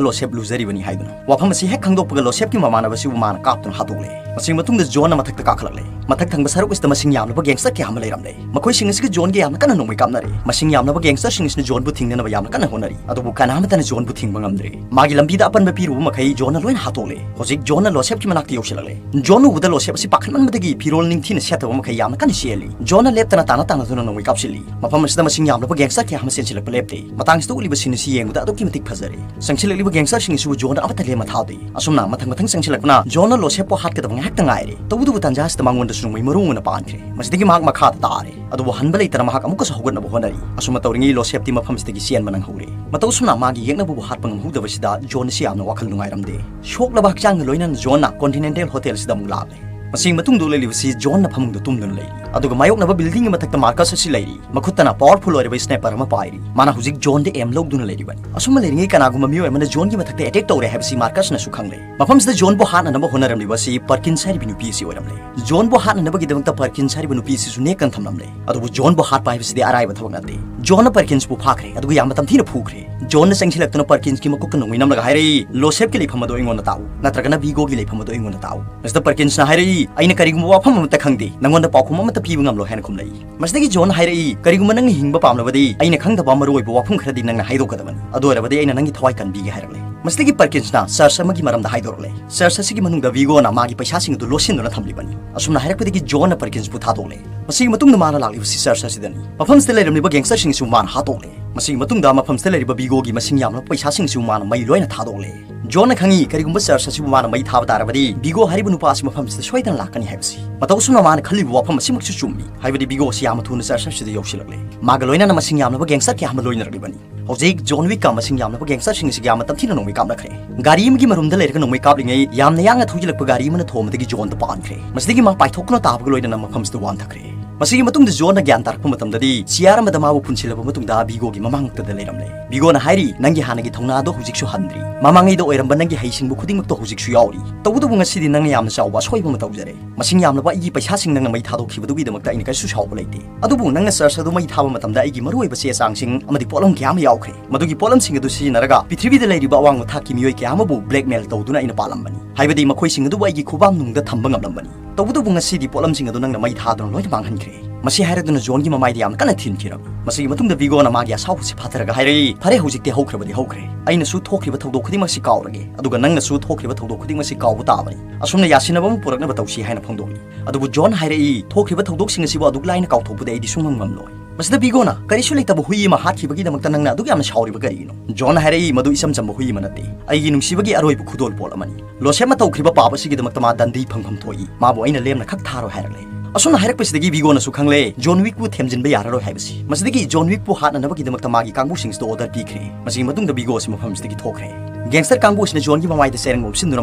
ꯂꯣꯁꯦꯞ ꯂꯨꯖꯔꯤꯕꯅꯤ" ꯍꯥꯏꯗꯨꯅ꯫ ꯋꯥꯐꯝ ꯑꯁꯤ ꯍꯦꯛ ꯈꯪꯗꯣꯛꯄꯒ ꯂꯣꯁꯦꯞꯀꯤ ꯃꯃꯥꯟꯅꯕꯁꯤꯕꯨ ꯃꯥꯅ ꯀꯥꯞꯇꯨꯅ ꯍꯥꯠꯇꯣꯛꯂꯦ꯫ ꯃꯁꯤꯒꯤ ꯃꯇꯨꯡꯗ ꯖꯣꯟꯅ ꯃꯊꯛꯇ ꯀꯥꯈꯠꯂꯛꯂꯦ꯫ ꯃꯊꯛ ꯊꯪꯕ ꯁꯔꯨꯛ ꯑꯁꯤꯗ ꯃꯁꯤꯡ ꯌꯥꯝꯂꯕ ꯒꯦꯡꯁꯇꯔ ꯀꯌꯥ ꯑꯃ ꯂꯩꯔꯝꯂꯦ꯫ ꯃꯈꯣꯏꯁꯤꯡ ꯑꯁꯤꯒ ꯖꯣꯟꯒ ꯌꯥꯝꯅ ꯀꯟꯅ ꯅꯣꯡꯃꯩ ꯀꯥꯞꯅꯔꯦ꯫ ꯃꯁꯤꯡ ꯌꯥꯝꯂꯕ ꯒꯦꯡꯁꯇꯔꯁꯤꯡ ꯑꯁꯤꯅ ꯖꯣꯟꯕꯨ ꯊꯤꯡꯅꯅꯕ ꯌꯥꯝꯅ ꯀꯟꯅ ꯍꯣꯠꯅꯔꯤ, ꯑꯗꯨꯕꯨ ꯀꯅꯥ ꯑꯃꯠꯇꯅ ꯖꯣꯟꯕꯨ ꯊꯤꯡꯕ ꯉꯝꯗ꯭ꯔꯦ꯫ ꯃꯥꯒꯤ ꯂꯝꯕꯤꯗ ꯑꯄꯟꯕ ꯄꯤꯔꯨꯕ ꯃꯈꯩ ꯖꯣꯟꯅ ꯂꯣꯏꯅ ꯍꯥꯠꯇꯣꯛꯂꯦ꯫ ꯍꯧꯖꯤꯛ ꯖꯣꯟꯅ ꯂꯣꯁꯦꯞꯀꯤ ꯃꯅꯥꯛꯇ ꯌꯧꯁꯤꯜꯂꯛꯂꯦ꯫ ꯖꯣꯟ ꯎꯕꯗ ꯂꯣꯁꯦꯞ ꯑꯁꯤ ꯄꯥꯈꯠꯃꯟꯕꯗꯒꯤ ꯐꯤꯔꯣꯜ ꯅꯤꯡꯊꯤꯅ ꯁꯦꯠꯇꯕ ꯃꯈꯩ ꯌꯥꯝꯅ ꯀꯟꯅ ꯆꯦꯜꯂꯤ꯫ ꯖꯣꯟꯅ ꯂꯦꯞꯇꯅ ꯇꯥꯟꯅ ꯇꯥꯟꯅꯗꯨꯅ ꯅꯣꯡꯃꯩ ꯀꯥꯞꯁꯤꯜꯂꯤ꯫ ꯃꯐꯝ ꯑꯁꯤꯗ ꯃꯁꯤꯡ ꯌꯥꯝꯂꯕ ꯒꯦꯡꯁꯇꯔ ꯀꯌꯥ ꯑꯃ ꯆꯦꯟꯁꯤꯜꯂꯛꯄ ꯂꯦꯞꯇꯦ꯫ ꯃꯇꯥꯡꯁꯤꯗ ꯎꯠꯂꯤꯕ ꯁꯤꯟ ꯑꯁꯤ ꯌꯦꯡꯕꯗ ꯑꯗꯨꯛꯀꯤ ꯃꯇꯤꯛ ꯐꯖꯔꯦ꯫ ꯆꯪꯁꯤꯜꯂꯛꯂꯤꯕ ꯒꯦꯡꯁꯇꯔꯁꯤꯡ ꯑꯁꯤꯕꯨ ꯖꯣꯟꯅ ꯑꯃꯠꯇ ꯂꯦꯝꯅ ꯊꯥꯗꯦ꯫ ꯑꯁꯨꯝꯅ ꯃꯊꯪ ꯃꯊꯪ ꯆꯪꯁꯤꯜꯂꯛꯄꯅ ꯖꯣꯟꯅ ꯂꯣꯁꯦꯞꯄꯨ ꯍꯥꯠꯀꯗꯕ ꯉꯥꯏꯍꯥꯛꯇ ꯉꯥꯏꯔꯦ꯫ ꯇꯧꯕꯇꯕꯨ ꯇꯥꯟꯖꯥ ꯑꯁꯤꯗ ꯃꯉꯣꯟꯗꯁꯨ ꯅꯣꯡꯃꯩ ꯃꯔꯨ ꯑꯣꯏꯅ ꯄꯥꯟꯈ꯭ꯔꯦ꯫ ꯃꯁꯤꯗꯒꯤ ꯃꯍꯥꯛ ꯃꯈꯥꯗ ꯇꯥꯔꯦ꯫ ꯑꯗꯨꯕꯨ ꯍꯟꯕ ꯂꯩꯇꯅ ꯃꯍꯥꯛ ꯑꯃꯨꯛꯀꯁꯨ ꯍꯧꯒꯠꯅꯕ ꯍꯣꯠꯅꯔꯤ꯫ ꯑꯁꯨꯝꯅ ꯇꯧꯔꯤꯉꯩ ꯂꯣꯁꯦꯞꯇꯤ ꯃꯐꯝꯁꯤꯗꯒꯤ ꯆꯦꯟꯕ ꯅꯪꯍꯧꯔꯦ꯫ ꯃꯇꯧ ꯑꯁꯨꯝꯅ ꯃꯥꯒꯤ ꯌꯦꯛꯅꯕꯕꯨ ꯍꯥꯠꯄ ꯉꯝꯍꯧꯗꯕꯁꯤꯗ ꯖꯣꯟ ꯑꯁꯤ ꯌꯥꯝꯅ ꯋꯥꯈꯜ ꯅꯨꯡꯉꯥꯏꯔꯝꯗꯦ꯫ ꯁꯣꯛꯂꯕ ꯍꯛꯆꯥꯡꯒ ꯂꯣꯏꯅꯅ ꯖꯣꯟꯅ ꯀꯣꯟꯇꯤꯅꯦꯟꯇꯦꯜ ꯍꯣꯇꯦꯜ ꯑꯁꯤꯗ ꯑꯃꯨꯛ ꯂꯥꯛꯂꯦ꯫ ꯃꯁꯤꯒꯤ ꯃꯇꯨꯡꯗ ꯎꯠꯂꯛꯂꯤꯕꯁꯤ ꯖꯣꯟꯅ ꯐꯃꯨꯡꯗ ꯇꯨꯝꯗꯨꯅ ꯂꯩꯔꯤ꯫ ꯑꯗꯨꯒ ꯃꯥꯌꯣꯛꯅꯕ ꯕꯤꯜꯗꯤꯡꯒꯤ ꯃꯊꯛꯇ ꯃꯥꯔꯀꯁ ꯑꯁꯤ ꯂꯩꯔꯤ꯫ ꯃꯈꯨꯠꯇꯅ ꯄꯥꯋꯔꯐꯨꯜ ꯑꯣꯏꯔꯕ ꯁ꯭ꯅꯥꯏꯄꯔ ꯑꯃ ꯄꯥꯏꯔꯤ꯫ ꯃꯥꯅ ꯍꯧꯖꯤꯛ ꯖꯣꯟꯗ ꯑꯦꯝ ꯂꯧꯗꯨꯅ ꯂꯩꯔꯤꯕꯅꯤ꯫ ꯑꯁꯨꯝꯅ ꯂꯩꯔꯤꯉꯩ ꯀꯅꯥꯒꯨꯝꯕ ꯃꯤꯑꯣꯏ ꯑꯃꯅ ꯖꯣꯟꯒꯤ ꯃꯊꯛꯇ ꯑꯦꯇꯦꯛ ꯇꯧꯔꯦ ꯍꯥꯏꯕꯁꯤ ꯃꯥꯔꯀꯁꯅꯁꯨ ꯈꯪꯂꯦ꯫ ꯃꯐꯝꯁꯤꯗ ꯖꯣꯟꯕꯨ ꯍꯥꯠꯅꯅꯕ ꯍꯣꯠꯅꯔꯝꯂꯤꯕ ꯑꯁꯤ ꯄꯔꯀꯤꯟꯁ ꯍꯥꯏꯔꯤꯕ ꯅꯨꯄꯤ ꯑꯁꯤ ꯑꯣꯏꯔꯝꯂꯦ꯫ ꯖꯣꯟꯕꯨ ꯍꯥꯠꯅꯅꯕꯒꯤꯗꯃꯛꯇ ꯄꯔꯀꯤꯟꯁ ꯍꯥꯏꯔꯤꯕ ꯅꯨꯄꯤ ꯑꯁꯤꯁꯨ ꯅꯦꯛꯇꯅ ꯊꯝꯂꯝꯂꯦ꯫ ꯑꯗꯨꯕꯨ ꯖꯣꯟꯕꯨ ꯍꯥꯠꯄ ꯍꯥꯏꯕꯁꯤꯗꯤ ꯑꯔꯥꯏꯕ ꯊꯕꯛ ꯅꯠꯇꯦ꯫ ꯖꯣꯟꯅ ꯄꯔꯀꯤꯟꯁꯄꯨ ꯐꯥꯈ꯭ꯔꯦ, ꯑꯗꯨꯒ ꯌꯥꯝꯅ ꯇꯝꯊꯤꯅ ꯐꯨꯈ꯭ꯔꯦ꯫ ꯖꯣꯟꯅ ꯆꯪꯁꯤꯜꯂꯛꯇꯨꯅ ꯄꯔꯀꯤꯟꯁꯀꯤ ꯃꯀꯣꯛꯇ ꯅꯣꯡꯃꯩ ꯅꯝꯂꯒ ꯍꯥꯏꯔꯛꯏ, "ꯂꯣꯁꯦꯞꯀꯤ ꯂꯩꯐꯝ ꯑꯗꯨ ꯑꯩꯉꯣꯟꯗ ꯇꯥꯛꯎ, ꯅꯠꯇ꯭ꯔꯒꯅ ꯚꯤꯒꯣꯒꯤ ꯂꯩꯐꯝ ꯑꯗꯨ ꯑꯩꯉꯣꯟꯗ ꯇꯥꯛꯎ"꯫ ꯃꯤꯁꯇꯔ ꯄꯔꯀꯤꯟꯁꯅ ꯍꯥꯏꯔꯛꯏ, "ꯑꯩꯅ ꯀꯔꯤꯒꯨꯝꯕ ꯋꯥꯐꯝ ꯑꯃꯠꯇ ꯈꯪꯗꯦ, ꯅꯉꯣꯟꯗ ꯄꯥꯎꯈꯨꯝ ꯑꯃꯠꯇ ꯄꯤꯕ ꯉꯝꯂꯣꯏ" ꯍꯥꯏꯅ ꯈꯨꯝꯂꯛꯏ꯫ ꯃꯁꯤꯗꯒꯤ ꯖꯣꯟꯅ ꯍꯥꯏꯔꯛꯏ, "ꯀꯔꯤꯒꯨꯝꯕ ꯅꯪꯅ ꯍꯤꯡꯕ ꯄꯥꯝꯂꯕꯗꯤ ꯑꯩꯅ ꯈꯪꯗꯕ ꯃꯔꯨꯑꯣꯏꯕ ꯋꯥꯐꯝ ꯈꯔꯗꯤ ꯅꯪꯅ ꯍꯥꯏꯗꯣꯛꯀꯗꯕꯅꯤ꯫ ꯑꯗꯨ ꯑꯣꯏꯔꯕꯗꯤ ꯑꯩꯅ ꯅꯪꯒꯤ ꯊꯋꯥꯏ ꯀꯟꯕꯤꯒꯦ" ꯍꯥꯏꯔꯛꯂꯦ꯫ ꯃꯁꯤꯗꯒꯤ ꯄꯔꯀꯤꯟꯁꯅ ꯆꯔꯆ ꯑꯃꯒꯤ ꯃꯔꯝꯗ ꯍꯥꯏꯗꯣꯔꯛꯂꯦ꯫ ꯆꯔꯆ ꯑꯁꯤꯒꯤ ꯃꯅꯨꯡꯗ ꯚꯤꯒꯣꯅ ꯃꯥꯒꯤ ꯄꯩꯁꯥꯁꯤꯡ ꯑꯗꯨ ꯂꯣꯠꯁꯤꯟꯗꯨꯅ ꯊꯝꯂꯤꯕꯅꯤ꯫ ꯑꯁꯨꯝꯅ ꯍꯥꯏꯔꯛꯄꯗꯒꯤ ꯖꯣꯟꯅ ꯄꯔꯀꯤꯟꯁꯄꯨ ꯊꯥꯗꯣꯛꯂꯦ꯫ ꯃꯁꯤꯒꯤ ꯃꯇꯨꯡꯗ ꯃꯥꯅ ꯂꯥꯛꯂꯤꯕꯁꯤ ꯆꯔꯆ ꯑꯁꯤꯗꯅꯤ꯫ ꯃꯐꯝꯁꯤꯗ ꯂꯩꯔꯝꯂꯤꯕ ꯒꯦꯡꯁꯇꯔꯁꯤꯡ ꯑꯁꯤꯕꯨ ꯃꯥꯅ ꯍꯥꯠꯇꯣꯛꯂꯦ꯫ ꯃꯁꯤꯒꯤ ꯃꯇꯨꯡꯗ ꯃꯐꯝꯁꯤꯗ ꯂꯩꯔꯤꯕ ꯚꯤꯒꯣꯒꯤ ꯃꯁꯤꯡ ꯌꯥꯝꯂꯕ ꯄꯩꯁꯥꯁꯤꯡ ꯑꯁꯤꯕꯨ ꯃꯥꯅ ꯃꯩ ꯂꯣꯏꯅ ꯊꯥꯗꯣꯛꯂꯦ꯫ ꯖꯣꯟꯅ ꯈꯪꯏ, ꯀꯔꯤꯒꯨꯝꯕ ꯆꯔꯆ ꯑꯁꯤꯕꯨ ꯃꯥꯅ ꯃꯩ ꯊꯥꯕ ꯇꯥꯔꯕꯗꯤ, ꯚꯤꯒꯣ ꯍꯥꯏꯔꯤꯕ ꯅꯨꯄꯥ ꯑꯁꯤ ꯃꯐꯝꯁꯤꯗ ꯁꯣꯏꯗꯅ ꯂꯥꯛꯀꯅꯤ ꯍꯥꯏꯕꯁꯤ꯫ ꯃꯇꯧ ꯑꯁꯨꯝꯅ ꯃꯥꯅ ꯈꯜꯂꯤꯕ ꯋꯥꯐꯝ ꯑꯁꯤꯃꯛꯁꯨ ꯆꯨꯝꯃꯤ, ꯍꯥꯏꯕꯗꯤ ꯚꯤꯒꯣ ꯑꯁꯤ ꯌꯥꯝꯅ ꯊꯨꯅ ꯆꯔꯆ ꯑꯁꯤꯗ ꯌꯧꯁꯤꯜꯂꯛꯂꯦ꯫ ꯃꯥꯒ ꯂꯣꯏꯅꯅ ꯃꯁꯤꯡ ꯌꯥꯝꯂꯕ ꯒꯦꯡꯁꯇꯔ ꯀꯌꯥ ꯑꯃ ꯂꯣꯏꯅꯔꯛꯂꯤꯕꯅꯤ꯫ ꯍꯧꯖꯤꯛ ꯖꯣꯟ ꯋꯤꯛꯀ ꯃꯁꯤꯡ ꯌꯥꯝꯂꯕ ꯒꯦꯡꯁꯇꯔꯁꯤꯡ ꯑꯁꯤꯒ ꯌꯥꯝꯅ ꯇꯝꯊꯤꯅ ꯅꯣꯡꯃꯩ ꯀꯥꯞꯅꯈ꯭ꯔꯦ꯫ ꯒꯥꯔꯤ ꯑꯃꯒꯤ ꯃꯔꯨꯝꯗ ꯂꯩꯔꯒ ꯅꯣꯡꯃꯩ ꯀꯥꯞꯂꯤꯉꯩ, ꯌꯥꯝꯅ ꯌꯥꯡꯅ ꯊꯧꯖꯤꯜꯂꯛꯄ ꯒꯥꯔꯤ ꯑꯃꯅ ꯊꯣꯝꯕꯗꯒꯤ ꯖꯣꯟꯗ ꯄꯥꯟꯈ꯭ꯔꯦ꯫ ꯃꯁꯤꯗꯒꯤ ꯃꯥ ꯄꯥꯏꯊꯣꯛꯇꯨꯅ ꯇꯥꯕꯒ ꯂꯣꯏꯅꯅ ꯃꯐꯝꯁꯤꯗ ꯋꯥꯟꯊꯈ꯭ꯔꯦ꯫ ꯃꯁꯤꯒꯤ ꯃꯇꯨꯡꯗ ꯖꯣꯟꯅ ꯒ꯭ꯌꯥꯟ ꯇꯥꯔꯛꯄ ꯃꯇꯝꯗꯗꯤ, ꯆꯤꯌꯥꯔ ꯑꯃꯗ ꯃꯥꯕꯨ ꯄꯨꯟꯁꯤꯜꯂꯕ ꯃꯇꯨꯡꯗ ꯚꯤꯒꯣꯒꯤ ꯃꯃꯥꯡꯃꯛꯇꯗ ꯂꯩꯔꯝꯂꯦ꯫ ꯚꯤꯒꯣꯅ ꯍꯥꯏꯔꯤ, "ꯅꯪꯒꯤ ꯍꯥꯟꯅꯒꯤ ꯊꯧꯅꯥꯗꯣ ꯍꯧꯖꯤꯛꯁꯨ ꯍꯟꯗ꯭ꯔꯤ꯫ ꯃꯃꯥꯡꯉꯩꯗ ꯑꯣꯏꯔꯝꯕ ꯅꯪꯒꯤ ꯍꯩꯁꯤꯡꯕ ꯈꯨꯗꯤꯡꯃꯛꯇꯣ ꯍꯧꯖꯤꯛꯁꯨ ꯌꯥꯎꯔꯤ꯫ ꯇꯧꯕꯇꯕꯨ ꯉꯁꯤꯗꯤ ꯅꯪꯅ ꯌꯥꯝꯅ ꯆꯥꯎꯕ ꯑꯁꯣꯏꯕ ꯑꯃ ꯇꯧꯖꯔꯦ꯫ ꯃꯁꯤꯡ ꯌꯥꯝꯂꯕ ꯑꯩꯒꯤ ꯄꯩꯁꯥꯁꯤꯡ ꯅꯪꯅ ꯃꯩ ꯊꯥꯗꯣꯛꯈꯤꯕꯗꯨꯒꯤꯗꯃꯛꯇ ꯑꯩꯅ ꯀꯔꯤꯁꯨ ꯁꯥꯎꯕ ꯂꯩꯇꯦ꯫ ꯑꯗꯨꯕꯨ ꯅꯪꯅ ꯆꯔꯆ ꯑꯗꯨ ꯃꯩ ꯊꯥꯕ ꯃꯇꯝꯗ ꯑꯩꯒꯤ ꯃꯔꯨꯑꯣꯏꯕ ꯆꯦ ꯆꯥꯡꯁꯤꯡ ꯑꯃꯗꯤ ꯄꯣꯠꯂꯝ ꯀꯌꯥ ꯑꯃ ꯌꯥꯎꯈ꯭ꯔꯦ꯫ ꯃꯗꯨꯒꯤ ꯄꯣꯠꯂꯝꯁꯤꯡ ꯑꯗꯨ ꯁꯤꯖꯤꯟꯅꯔꯒ ꯄ꯭ꯔꯤꯊꯤꯕꯤꯗ ꯂꯩꯔꯤꯕ ꯑꯋꯥꯡꯕ ꯊꯥꯛꯀꯤ ꯃꯤꯑꯣꯏ ꯀꯌꯥ ꯑꯃꯕꯨ ꯕ꯭ꯂꯦꯛꯃꯦꯜ ꯇꯧꯗꯨꯅ ꯑꯩꯅ ꯄꯥꯜꯂꯝꯕꯅꯤ꯫ ꯍꯥꯏꯕꯗꯤ ꯃꯈꯣꯏꯁꯤꯡ ꯑꯗꯨꯕꯨ ꯑꯩꯒꯤ ꯈꯨꯕꯥꯝ ꯅꯨꯡꯗ ꯊꯝꯕ ꯉꯝꯂꯝꯕꯅꯤ꯫ ꯇꯧꯕꯇꯕꯨ ꯉꯁꯤꯗꯤ ꯄꯣꯠꯂꯝꯁꯤꯡ ꯑꯗꯨ ꯅꯪꯅ ꯃꯩ ꯊꯥꯗꯨꯅ ꯂꯣꯏꯅ ꯃꯥꯡꯍꯟꯈ꯭ꯔꯦ꯫" ꯃꯁꯤ ꯍꯥꯏꯔꯗꯨꯅ ꯖꯣꯟꯒꯤ ꯃꯃꯥꯏꯗ ꯌꯥꯝꯅ ꯀꯟꯅ ꯊꯤꯟꯈꯤꯔꯝꯃꯤ꯫ ꯃꯁꯤꯒꯤ ꯃꯇꯨꯡꯗ ꯚꯤꯒꯣꯅ ꯃꯥꯒꯤ ꯑꯁꯥꯎꯕꯁꯤ ꯐꯥꯊꯔꯒ ꯍꯥꯏꯔꯛꯏ, "ꯐꯔꯦ, ꯍꯧꯖꯤꯛꯇꯤ ꯍꯧꯈ꯭ꯔꯕꯗꯤ ꯍꯧꯈ꯭ꯔꯦ꯫ ꯑꯩꯅꯁꯨ ꯊꯣꯛꯈ꯭ꯔꯤꯕ ꯊꯧꯗꯣꯛ ꯈꯨꯗꯤꯡꯃꯛꯁꯤ ꯀꯥꯎꯔꯒꯦ, ꯑꯗꯨꯒ ꯅꯪꯅꯁꯨ ꯊꯣꯛꯈ꯭ꯔꯤꯕ ꯊꯧꯗꯣꯛ ꯈꯨꯗꯤꯡꯃꯛꯁꯤ ꯀꯥꯎꯕ ꯇꯥꯕꯅꯤ꯫ ꯑꯁꯨꯝꯅ ꯌꯥꯁꯤꯟꯅꯕ ꯑꯃ ꯄꯨꯔꯛꯅꯕ ꯇꯧꯁꯤ" ꯍꯥꯏꯅ ꯐꯣꯡꯗꯣꯛꯏ꯫ ꯑꯗꯨꯕꯨ ꯖꯣꯟ ꯍꯥꯏꯔꯛꯏ, "ꯊꯣꯛꯈ꯭ꯔꯤꯕ ꯊꯧꯗꯣꯛꯁꯤꯡ ꯑꯁꯤꯕꯨ ꯑꯗꯨꯛ ꯂꯥꯏꯅ ꯀꯥꯎꯊꯣꯛꯄꯗꯤ ꯑꯩꯗꯤ ꯁꯨꯡꯉꯝ ꯉꯝꯂꯣꯏ꯫" ꯃꯁꯤꯗ ꯚꯤꯒꯣꯅ, "ꯀꯔꯤꯁꯨ ꯂꯩꯇꯕ ꯍꯨꯏ ꯑꯃ ꯍꯥꯠꯈꯤꯕꯒꯤꯗꯃꯛꯇ ꯅꯪꯅ ꯑꯗꯨꯛ ꯌꯥꯝꯅ ꯁꯥꯎꯔꯤꯕ ꯀꯔꯤꯒꯤꯅꯣ?" ꯖꯣꯟꯅ ꯍꯥꯏꯔꯛꯏ, "ꯃꯗꯨ ꯏꯆꯝ ꯆꯝꯕ ꯍꯨꯏ ꯑꯃ ꯅꯠꯇꯦ꯫ ꯑꯩꯒꯤ ꯅꯨꯡꯁꯤꯕꯒꯤ ꯑꯔꯣꯏꯕ ꯈꯨꯗꯣꯜꯄꯣꯠ ꯑꯃꯅꯤ꯫ ꯂꯣꯁꯦꯞꯅ ꯇꯧꯈ꯭ꯔꯤꯕ ꯄꯥꯞ ꯑꯁꯤꯒꯤꯗꯃꯛꯇ ꯃꯥ ꯗꯟꯗꯤ ꯐꯪꯐꯝ ꯊꯣꯛꯏ꯫ ꯃꯥꯕꯨ ꯑꯩꯅ ꯂꯦꯝꯅ ꯈꯛ ꯊꯥꯔꯣꯏ" ꯍꯥꯏꯔꯛꯂꯦ꯫ ꯑꯁꯨꯝꯅ ꯍꯥꯏꯔꯛꯄꯁꯤꯗꯒꯤ ꯚꯤꯒꯣꯅꯁꯨ ꯈꯪꯂꯦ, ꯖꯣꯟ ꯋꯤꯛꯄꯨ ꯊꯦꯝꯖꯤꯟꯕ ꯌꯥꯔꯔꯣꯏ ꯍꯥꯏꯕꯁꯤ꯫ ꯃꯁꯤꯗꯒꯤ ꯖꯣꯟ ꯋꯤꯛꯄꯨ ꯍꯥꯠꯅꯅꯕꯒꯤꯗꯃꯛꯇ ꯃꯥꯒꯤ ꯀꯥꯡꯕꯨꯁꯤꯡꯁꯤꯗ ꯑꯣꯔꯗꯔ ꯄꯤꯈ꯭ꯔꯦ꯫ ꯃꯁꯤꯒꯤ ꯃꯇꯨꯡꯗ ꯚꯤꯒꯣ ꯑꯁꯤ ꯃꯐꯝꯁꯤꯗꯒꯤ ꯊꯣꯛꯈ꯭ꯔꯦ꯫ ꯒꯦꯡꯁꯇꯔ ꯀꯥꯡꯕꯨ ꯑꯁꯤꯅ ꯖꯣꯟꯒꯤ ꯃꯃꯥꯏꯗ ꯆꯦꯔꯪ ꯑꯣꯞꯁꯤꯟꯗꯨꯅ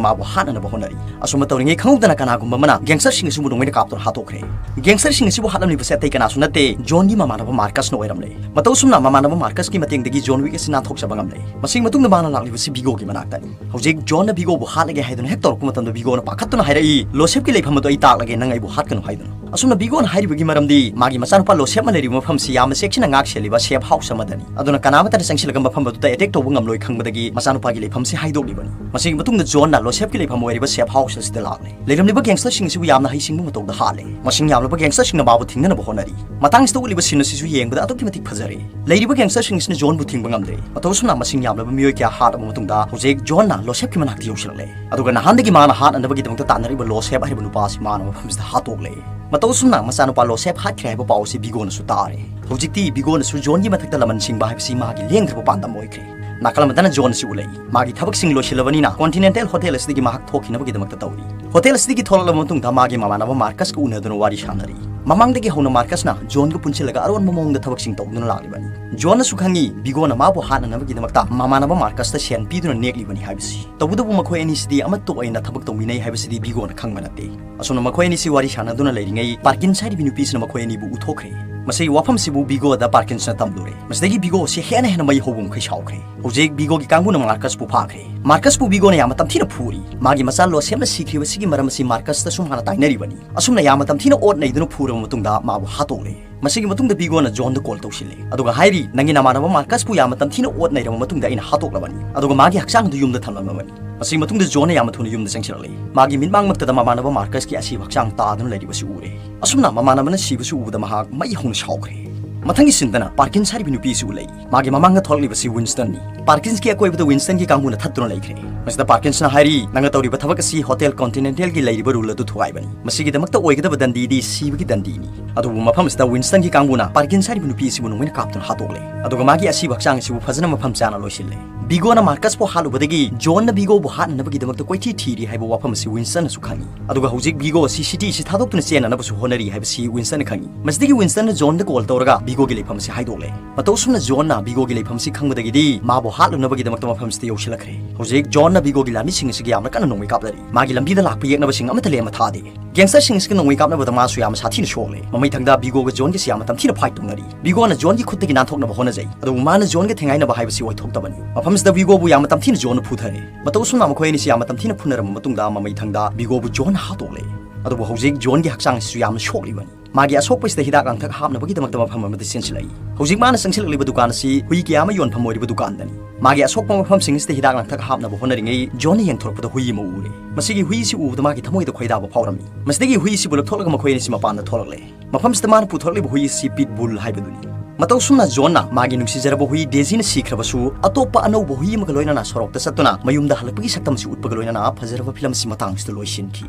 ꯃꯥꯕꯨ ꯍꯥꯠꯅꯅꯕ ꯍꯣꯠꯅꯔꯤ꯫ ꯑꯁꯨꯝꯅ ꯇꯧꯔꯤꯉꯩ ꯈꯪꯍꯧꯗꯅ ꯀꯅꯥꯒꯨꯝꯕ ꯑꯃꯅ ꯒꯦꯡꯁꯇꯔꯁꯤꯡ ꯑꯁꯤꯕꯨ ꯅꯣꯡꯃꯩꯅ ꯀꯥꯞꯇꯨꯅ ꯍꯥꯠꯇꯣꯛꯈ꯭ꯔꯦ꯫ ꯒꯦꯡꯁꯇꯔꯁꯤꯡ ꯑꯁꯤꯕꯨ ꯍꯥꯠꯂꯝꯂꯤꯕꯁꯤ ꯑꯇꯩ ꯀꯅꯥꯁꯨ ꯅꯠꯇꯦ, ꯖꯣꯟꯒꯤ ꯃꯃꯥꯟꯅꯕ ꯃꯥꯔꯀꯁꯅ ꯑꯣꯏꯔꯝꯂꯦ꯫ ꯃꯇꯧ ꯑꯁꯨꯝꯅ ꯃꯃꯥꯟꯅꯕ ꯃꯥꯔꯀꯁꯀꯤ ꯃꯇꯦꯡꯗꯒꯤ ꯖꯣꯟ ꯋꯤꯛ ꯑꯁꯤ ꯅꯥꯟꯊꯣꯛꯆꯕ ꯉꯝꯂꯦ꯫ ꯃꯁꯤꯒꯤ ꯃꯇꯨꯡꯗ ꯃꯥꯅ ꯂꯥꯛꯂꯤꯕꯁꯤ ꯚꯤꯒꯣꯒꯤ ꯃꯅꯥꯛꯇꯅꯤ꯫ ꯍꯧꯖꯤꯛ ꯖꯣꯟꯅ ꯚꯤꯒꯣꯕꯨ ꯍꯥꯠꯂꯒꯦ ꯍꯥꯏꯗꯨꯅ ꯍꯦꯛ ꯇꯧꯔꯛꯄ ꯃꯇꯝꯗ ꯚꯤꯒꯣꯅ ꯄꯥꯈꯠꯇꯨꯅ ꯍꯥꯏꯔꯛꯏ, "ꯂꯣꯁꯦꯞꯀꯤ ꯂꯩꯐꯝ ꯑꯗꯨ ꯑꯩ ꯇꯥꯛꯂꯒꯦ, ꯅꯪ ꯑꯩꯕꯨ ꯍꯥꯠꯀꯅꯨ" ꯍꯥꯏꯗꯨꯅ꯫ ꯑꯁꯨꯝꯅ ꯕꯤꯒꯣꯅ ꯍꯥꯏꯔꯤꯕꯒꯤ ꯃꯔꯝꯗꯤ ꯃꯥꯒꯤ ꯃꯆꯥꯅꯨꯄꯥ ꯂꯣꯁꯦꯞꯅ ꯂꯩꯔꯤꯕ ꯃꯐꯝꯁꯤ ꯌꯥꯝꯅ ꯆꯦꯛꯁꯤꯟꯅ ꯉꯥꯛ ꯁꯦꯜꯂꯤꯕ ꯁꯦꯐ ꯍꯥꯎꯁ ꯑꯃꯗꯅꯤ꯫ ꯑꯗꯨꯅ ꯀꯅꯥꯃꯠꯇꯅ ꯆꯪꯁꯤꯜꯂꯒ ꯃꯐꯝ ꯑꯗꯨꯗ ꯑꯦꯇꯦꯛ ꯇꯧꯕ ꯉꯝꯂꯣꯏ ꯈꯪꯕꯗꯒꯤ ꯃꯆꯥꯅꯨꯄꯥꯒꯤ ꯂꯩꯐꯝꯁꯤ ꯍꯥꯏꯗꯣꯛꯂꯤꯕꯅꯤ꯫ ꯃꯁꯤꯒꯤ ꯃꯇꯨꯡꯗ ꯖꯣꯟꯅ ꯂꯣꯁꯦꯞꯀꯤ ꯂꯩꯐꯝ ꯑꯣꯏꯔꯤꯕ ꯁꯦꯐ ꯍꯥꯎꯁ ꯑꯁꯤꯗ ꯂꯥꯛꯂꯦ꯫ ꯂꯩꯔꯝꯂꯤꯕ ꯒꯦꯡꯁꯇꯔꯁꯤꯡ ꯑꯁꯤꯕꯨ ꯌꯥꯝꯅ ꯍꯩꯁꯤꯡꯕ ꯃꯇꯧꯗ ꯍꯥꯠꯂꯦ꯫ ꯃꯁꯤꯡ ꯌꯥꯝꯂꯕ ꯒꯦꯡꯁꯇꯔꯁꯤꯡꯅ ꯃꯥꯕꯨ ꯊꯤꯡꯅꯅꯕ ꯍꯣꯠꯅꯔꯤ꯫ ꯃꯇꯥꯡꯁꯤꯗ ꯎꯠꯂꯤꯕ ꯁꯤꯟ ꯑꯁꯤꯁꯨ ꯌꯦꯡꯕꯗ ꯑꯗꯨꯛꯀꯤ ꯃꯇꯤꯛ ꯐꯖꯔꯦ꯫ ꯂꯩꯔꯤꯕ ꯒꯦꯡꯁꯇꯔꯁꯤꯡ ꯑꯁꯤꯅ ꯖꯣꯟꯕꯨ ꯊꯤꯡꯕ ꯉꯝꯗ꯭ꯔꯦ꯫ ꯃꯇꯧ ꯑꯁꯨꯝꯅ ꯃꯁꯤꯡ ꯌꯥꯝꯂꯕ ꯃꯤꯑꯣꯏ ꯀꯌꯥ ꯍꯥꯠꯂꯕ ꯃꯇꯨꯡꯗ ꯍꯧꯖꯤꯛ ꯖꯣꯟꯅ ꯂꯣꯁꯦꯞꯀꯤ ꯃꯅꯥꯛꯇ ꯌꯧꯁꯤꯜꯂꯛꯂꯦ꯫ ꯑꯗꯨꯒ ꯅꯍꯥꯟꯗꯒꯤ ꯃꯥꯅ ꯍꯥꯠꯅꯅꯕꯒꯤꯗꯃꯛꯇ ꯇꯥꯟꯅꯔꯤꯕ ꯂꯣꯁꯦꯞ ꯍꯥꯏꯔꯤꯕ ꯅꯨꯄꯥ ꯑꯁꯤ ꯃꯥꯅ ꯃꯐꯝꯁꯤꯗ ꯍꯥꯠꯇꯣꯛꯂꯦ꯫ ꯃꯇꯧ ꯑꯁꯨꯝꯅ ꯃꯆꯥꯅꯨꯄꯥ ꯂꯣꯁꯦꯞ ꯍꯥꯠꯈ꯭ꯔꯦ ꯍꯥꯏꯕ ꯄꯥꯎ ꯑꯁꯤ ꯕꯤꯒꯣꯅꯁꯨ ꯇꯥꯔꯦ꯫ ꯍꯧꯖꯤꯛꯇꯤ ꯕꯤꯒꯣꯅꯁꯨ ꯖꯣꯟꯒꯤ ꯃꯊꯛꯇ ꯂꯃꯟ ꯁꯤꯡꯕ ꯍꯥꯏꯕꯁꯤ ꯃꯥꯒꯤ ꯂꯦꯡꯗ꯭ꯔꯕ ꯄꯥꯟꯗꯝ ꯑꯣꯏꯈ꯭ꯔꯦ꯫ ꯅꯥꯀꯜ ꯑꯃꯗꯅ ꯖꯣꯟ ꯑꯁꯤ ꯎꯠꯂꯛꯏ꯫ ꯃꯥꯒꯤ ꯊꯕꯛꯁꯤꯡ ꯂꯣꯏꯁꯤꯜꯂꯕꯅꯤꯅ ꯀꯣꯟꯇꯤꯅꯦꯟꯇꯦꯜ ꯍꯣꯇꯦꯜ ꯑꯁꯤꯗꯒꯤ ꯃꯍꯥꯛ ꯊꯣꯛꯈꯤꯅꯕꯒꯤꯗꯃꯛꯇ ꯇꯧꯔꯤ꯫ ꯍꯣꯇꯦꯜ ꯑꯁꯤꯗꯒꯤ ꯊꯣꯛꯂꯛꯂꯕ ꯃꯇꯨꯡꯗ ꯃꯥꯒꯤ ꯃꯃꯥꯟꯅꯕ ꯃꯥꯔꯀꯁꯀ ꯎꯅꯗꯨꯅ ꯋꯥꯔꯤ ꯁꯥꯟꯅꯔꯤ꯫ ꯃꯃꯥꯡꯗꯒꯤ ꯍꯧꯅ ꯃꯥꯔꯀꯁꯅ ꯖꯣꯟꯒ ꯄꯨꯟꯁꯤꯜꯂꯒ ꯑꯔꯣꯟꯕ ꯃꯑꯣꯡꯗ ꯊꯕꯛꯁꯤꯡ ꯇꯧꯗꯨꯅ ꯂꯥꯛꯂꯤꯕꯅꯤ꯫ ꯖꯣꯟꯅꯁꯨ ꯈꯪꯉꯤ ꯕꯤꯒꯣꯅ ꯃꯥꯕꯨ ꯍꯥꯠꯅꯅꯕꯒꯤꯗꯃꯛꯇ ꯃꯃꯥꯟꯅꯕ ꯃꯥꯔꯀꯁꯇ ꯁꯦꯟ ꯄꯤꯗꯨꯅ ꯅꯦꯛꯂꯤꯕꯅꯤ ꯍꯥꯏꯕꯁꯤ꯫ ꯇꯧꯕꯇꯕꯨ ꯃꯈꯣꯏ ꯑꯅꯤꯁꯤꯗꯤ ꯑꯃꯠꯇ ꯑꯣꯏꯅ ꯊꯕꯛ ꯇꯧꯃꯤꯟꯅꯩ ꯍꯥꯏꯕꯁꯤꯗꯤ ꯕꯤꯒꯣꯅ ꯈꯪꯕ ꯅꯠꯇꯦ꯫ ꯑꯁꯨꯝꯅ ꯃꯈꯣꯏ ꯑꯅꯤꯁꯤ ꯋꯥꯔꯤ ꯁꯥꯟꯅꯗꯨꯅ ꯂꯩꯔꯤꯉꯩ ꯄꯥꯔꯀꯤꯟꯁ ꯍꯥꯏꯔꯤꯕ ꯅꯨꯄꯤꯁꯤꯅ ꯃꯈꯣꯏ ꯑꯅꯤꯕꯨ ꯎꯊꯣꯛꯈ꯭ꯔꯦ꯫ ꯃꯁꯤꯒꯤ ꯋꯥꯐꯝꯁꯤꯕꯨ ꯕꯤꯒꯣꯗ ꯄꯥꯔꯀꯤꯟꯁꯅ ꯇꯝꯂꯨꯔꯦ꯫ ꯃꯁꯤꯗꯒꯤ ꯕꯤꯒꯣ ꯑꯁꯤ ꯍꯦꯟꯅ ꯍꯦꯟꯅ ꯃꯩ ꯍꯧꯕ ꯃꯈꯩ ꯁꯥꯎꯈ꯭ꯔꯦ꯫ ꯍꯧꯖꯤꯛ ꯕꯤꯒꯣꯒꯤ ꯀꯥꯡꯕꯨꯅ ꯃꯥꯔꯀꯁꯄꯨ ꯐꯥꯈ꯭ꯔꯦ꯫ ꯃꯥꯔꯀꯁꯄꯨ ꯕꯤꯒꯣꯅ ꯌꯥꯝꯅ ꯇꯝꯊꯤꯅ ꯐꯨꯔꯤ꯫ ꯃꯥꯒꯤ ꯃꯆꯥ ꯂꯣꯁꯦꯞꯅ ꯁꯤꯈ꯭ꯔꯤꯕꯁꯤꯒꯤ ꯃꯔꯝ ꯑꯁꯤ ꯃꯥꯔꯀꯁꯇꯁꯨ ꯃꯥꯅ ꯇꯥꯏꯅꯔꯤꯕꯅꯤ꯫ ꯑꯁꯨꯝꯅ ꯌꯥꯝꯅ ꯇꯝꯊꯤꯅ ꯑꯣꯠ ꯅꯩꯗꯨꯅ ꯐꯨꯔꯕ ꯃꯇꯨꯡꯗ ꯃꯥꯕꯨ ꯍꯥꯠꯇꯣꯛꯂꯦ꯫ ꯃꯁꯤꯒꯤ ꯃꯇꯨꯡꯗ ꯕꯤꯒꯣꯅ ꯖꯣꯟꯗ ꯀꯣꯜ ꯇꯧꯁꯤꯜꯂꯦ꯫ ꯑꯗꯨꯒ ꯍꯥꯏꯔꯤ, "ꯅꯪꯒꯤ ꯅꯃꯥꯟꯅꯕ ꯃꯥꯔꯀꯁꯄꯨ ꯌꯥꯝꯅ ꯇꯝꯊꯤꯅ ꯑꯣꯠ ꯅꯩꯔꯕ ꯃꯇꯨꯡꯗ ꯑꯩꯅ ꯍꯥꯠꯇꯣꯛꯂꯕꯅꯤ꯫ ꯑꯗꯨꯒ ꯃꯥꯒꯤ ꯍꯛꯆꯥꯡ ꯑꯗꯨ ꯌꯨꯝꯗ ꯊꯝꯂꯝꯂꯕꯅꯤ꯫" ꯃꯁꯤꯒꯤ ꯃꯇꯨꯡꯗ ꯖꯣꯟꯅ ꯌꯥꯝꯅ ꯊꯨꯅ ꯌꯨꯝꯗ ꯆꯪꯁꯤꯜꯂꯛꯂꯦ꯫ ꯃꯥꯒꯤ ꯃꯤꯠꯃꯥꯡꯃꯛꯇꯗ ꯃꯃꯥꯟꯅꯕ ꯃꯥꯔꯀꯁꯀꯤ ꯑꯁꯤꯕ ꯍꯛꯆꯥꯡ ꯇꯥꯗꯨꯅ ꯂꯩꯔꯤꯕꯁꯤ ꯎꯔꯦ꯫ ꯑꯁꯨꯝꯅ ꯃꯃꯥꯟꯅꯕꯅ ꯁꯤꯕꯁꯨ ꯎꯕꯗ ꯃꯍꯥꯛ ꯃꯩ ꯍꯧꯅ ꯁꯥꯎꯈ꯭ꯔꯦ꯫ ꯃꯊꯪꯒꯤ ꯁꯤꯟꯗꯅ ꯄꯥꯔꯀꯤꯟꯁ ꯍꯥꯏꯔꯤꯕ ꯅꯨꯄꯤ ꯑꯁꯤ ꯎꯠꯂꯛꯏ꯫ ꯃꯥꯒꯤ ꯃꯃꯥꯡꯗ ꯊꯣꯛꯂꯛꯂꯤꯕꯁꯤ ꯋꯤꯟꯁꯇꯟꯅꯤ꯫ ꯄꯥꯔꯀꯤꯟꯁꯀꯤ ꯑꯀꯣꯏꯕꯗ ꯋꯤꯟꯁꯇꯟꯒꯤ ꯀꯥꯡꯕꯨꯅ ꯊꯠꯇꯨꯅ ꯂꯩꯈ꯭ꯔꯦ꯫ ꯃꯁꯤꯗ ꯄꯥꯔꯀꯤꯟꯁꯅ ꯍꯥꯏꯔꯤ, "ꯅꯪꯅ ꯇꯧꯔꯤꯕ ꯊꯕꯛ ꯑꯁꯤ ꯍꯣꯇꯦꯜ ꯀꯣꯟꯇꯤꯅꯦꯟꯇꯦꯜꯒꯤ ꯂꯩꯔꯤꯕ ꯔꯨꯜ ꯑꯗꯨ ꯊꯨꯒꯥꯏꯕꯅꯤ꯫ ꯃꯁꯤꯒꯤꯗꯃꯛꯇ ꯑꯣꯏꯒꯗꯕ ꯗꯟꯗꯤꯗꯤ ꯁꯤꯕꯒꯤ ꯗꯟꯗꯤꯅꯤ꯫" ꯑꯗꯨꯕꯨ ꯃꯐꯝ ꯑꯁꯤꯗ ꯋꯤꯟꯁꯇꯟꯒꯤ ꯀꯥꯡꯕꯨꯅ ꯄꯥꯔꯀꯤꯟꯁ ꯍꯥꯏꯔꯤꯕ ꯅꯨꯄꯤ ꯑꯁꯤꯕꯨ ꯅꯣꯡꯃꯩꯅ ꯀꯥꯞꯇꯨꯅ ꯍꯥꯠꯇꯣꯛꯂꯦ꯫ ꯑꯗꯨꯒ ꯃꯥꯒꯤ ꯑꯁꯤꯕ ꯍꯛꯆꯥꯡ ꯑꯁꯤꯕꯨ ꯐꯖꯅ ꯃꯐꯝ ꯆꯥꯅ ꯂꯣꯏꯁꯤꯜꯂꯦ꯫ ꯕꯤꯒꯣꯅ ꯃꯥꯔꯀꯁꯄꯨ ꯍꯥꯠꯂꯨꯕꯗꯒꯤ ꯖꯣꯟꯅ ꯕꯤꯒꯣꯕꯨ ꯍꯥꯠꯅꯅꯕꯒꯤꯗꯃꯛꯇ ꯀꯣꯏꯊꯤ ꯊꯤꯔꯤ ꯍꯥꯏꯕ ꯋꯥꯐꯝ ꯑꯁꯤ ꯋꯤꯟꯁꯇꯟꯅꯁꯨ ꯈꯪꯏ꯫ ꯑꯗꯨꯒ ꯍꯧꯖꯤꯛ ꯕꯤꯒꯣ ꯑꯁꯤ ꯁꯤꯇꯤ ꯑꯁꯤ ꯊꯥꯗꯣꯛꯇꯨꯅ ꯆꯦꯟꯅꯅꯕꯁꯨ ꯍꯣꯠꯅꯔꯤ ꯍꯥꯏꯕꯁꯤ ꯋꯤꯟꯁꯇꯟꯅ ꯈꯪꯏ꯫ ꯃꯁꯤꯗꯒꯤ ꯋꯤꯟꯁꯇꯟꯅ ꯖꯣꯟꯗ ꯀꯣꯜ ꯇꯧꯔꯒ ꯕꯤꯒꯣꯒꯤ ꯂꯩꯐꯝ ꯑꯁꯤ ꯍꯥꯏꯗꯣꯛꯂꯦ꯫ ꯃꯇꯧ ꯑꯁꯨꯝꯅ ꯖꯣꯟꯅ ꯕꯤꯒꯣꯒꯤ ꯂꯩꯐꯝ ꯑꯁꯤ ꯈꯪꯕꯗꯒꯤꯗꯤ ꯃꯥꯕꯨ ꯍꯥꯠꯂꯨꯅꯕꯒꯤꯗꯃꯛꯇ ꯃꯐꯝ ꯑꯁꯤꯗ ꯌꯧꯁꯤꯜꯂꯛꯈ꯭ꯔꯦ꯫ ꯍꯧꯖꯤꯛ ꯖꯣꯟꯅ ꯕꯤꯒꯣꯒꯤ ꯂꯥꯟꯃꯤꯁꯤꯡ ꯑꯁꯤꯒ ꯌꯥꯝꯅ ꯀꯟꯅ ꯅꯣꯡꯃꯩ ꯀꯥꯞꯅꯔꯤ꯫ ꯃꯥꯒꯤ ꯂꯝꯕꯤꯗ ꯂꯥꯛꯄ ꯌꯦꯛꯅꯕꯁꯤꯡ ꯑꯃꯠꯇ ꯂꯦꯝꯕ ꯊꯥꯗꯦ꯫ ꯒꯦꯡꯁꯇꯔꯁꯤꯡ ꯑꯁꯤꯒ ꯅꯣꯡꯃꯩ ꯀꯥꯞꯅꯕꯗ ꯃꯥꯁꯨ ꯌꯥꯝꯅ ꯁꯥꯊꯤꯅ ꯁꯣꯛꯂꯦ꯫ ꯃꯃꯩ ꯊꯪꯗ ꯕꯤꯒꯣꯒ ꯖꯣꯟꯒꯤꯁꯤ ꯌꯥꯝꯅ ꯇꯝꯊꯤꯅ ꯐꯥꯏꯠ ꯇꯧꯅꯔꯤ꯫ ꯕꯤꯒꯣꯅ ꯖꯣꯟꯒꯤ ꯈꯨꯠꯇꯒꯤ ꯅꯥꯟꯊꯣꯛꯅꯕ ꯍꯣꯠꯅꯖꯩ, ꯑꯗꯨꯕꯨ ꯃꯥꯅ ꯖꯣꯟꯒ ꯊꯦꯡꯒꯥꯏꯅꯕ ꯍꯥꯏꯕꯁꯤ ꯑꯣꯏꯊꯣꯛꯇꯕꯅꯤ꯫ ꯃꯐꯝꯁꯤꯗ ꯕꯤꯒꯣꯕꯨ ꯌꯥꯝꯅ ꯇꯝꯊꯤꯅ ꯖꯣꯟꯅ ꯐꯨꯊꯔꯦ꯫ ꯃꯇꯧ ꯑꯁꯨꯝꯅ ꯃꯈꯣꯏ ꯑꯅꯤꯁꯤ ꯌꯥꯝꯅ ꯇꯝꯊꯤꯅ ꯐꯨꯅꯔꯕ ꯃꯇꯨꯡꯗ ꯃꯃꯩ ꯊꯪꯗ ꯕꯤꯒꯣꯕꯨ ꯖꯣꯟꯅ ꯍꯥꯠꯇꯣꯛꯂꯦ꯫ ꯑꯗꯨꯕꯨ ꯍꯧꯖꯤꯛ ꯖꯣꯟꯒꯤ ꯍꯛꯆꯥꯡ ꯑꯁꯤꯁꯨ ꯌꯥꯝꯅ ꯁꯣꯛꯂꯤꯕꯅꯤ꯫ ꯃꯥꯒꯤ ꯑꯁꯣꯛꯄꯁꯤꯗ ꯍꯤꯗꯥꯛ ꯂꯥꯡꯊꯛ ꯍꯥꯞꯅꯕꯒꯤꯗꯃꯛꯇ ꯃꯐꯝ ꯑꯃꯗ ꯆꯦꯟꯁꯤꯜꯂꯛꯏ꯫ ꯍꯧꯖꯤꯛ ꯃꯥꯅ ꯆꯪꯁꯤꯜꯂꯛꯂꯤꯕ ꯗꯨꯀꯥꯟ ꯑꯁꯤ ꯍꯨꯏ ꯀꯌꯥ ꯑꯃ ꯌꯣꯟꯐꯝ ꯑꯣꯏꯔꯤꯕ ꯗꯨꯀꯥꯟꯗꯅꯤ꯫ ꯃꯥꯒꯤ ꯑꯁꯣꯛꯄ ꯃꯐꯝꯁꯤꯡ ꯑꯁꯤꯗ ꯍꯤꯗꯥꯛ ꯂꯥꯡꯊꯛ ꯍꯥꯞꯅꯕ ꯍꯣꯠꯅꯔꯤꯉꯩ ꯖꯣꯟꯅ ꯌꯦꯡꯊꯣꯔꯛꯄꯗ ꯍꯨꯏ ꯑꯃ ꯎꯔꯦ꯫ ꯃꯁꯤꯒꯤ ꯍꯨꯏ ꯑꯁꯤ ꯎꯕꯗ ꯃꯥꯒꯤ ꯊꯃꯣꯏꯗ ꯈꯣꯏꯗꯥꯕ ꯐꯥꯎꯔꯝꯃꯤ꯫ ꯃꯁꯤꯗꯒꯤ ꯍꯨꯏ ꯑꯁꯤꯕꯨ ꯂꯧꯊꯣꯛꯂꯒ ꯃꯈꯣꯏ ꯑꯅꯤꯁꯤ ꯃꯄꯥꯟꯗ ꯊꯣꯛꯂꯛꯂꯦ꯫ ꯃꯐꯝꯁꯤꯗ ꯃꯥꯅ ꯄꯨꯊꯣꯔꯛꯂꯤꯕ ꯍꯨꯏ ꯑꯁꯤ ꯄꯤꯠ ꯕꯨꯜ ꯍꯥꯏꯕꯗꯨꯅꯤ꯫ ꯃꯇꯧ ꯁꯨꯝꯅ ꯖꯣꯟꯅ ꯃꯥꯒꯤ ꯅꯨꯡꯁꯤꯖꯔꯕ ꯍꯨꯏ ꯗꯦꯖꯤꯅ ꯁꯤꯈ꯭ꯔꯕꯁꯨ, ꯑꯇꯣꯞꯄ ꯑꯅꯧꯕ ꯍꯨꯏ ꯑꯃꯒ ꯂꯣꯏꯅꯅ ꯁꯣꯔꯣꯛꯇ ꯆꯠꯇꯨꯅ ꯃꯌꯨꯝꯗ ꯍꯜꯂꯛꯄꯒꯤ ꯁꯛꯇꯝ ꯑꯁꯤ ꯎꯠꯄꯒ ꯂꯣꯏꯅꯅ ꯐꯖꯔꯕ ꯐꯤꯂꯝ ꯑꯁꯤ ꯃꯇꯥꯡꯁꯤꯗ ꯂꯣꯏꯁꯤꯟꯈꯤ꯫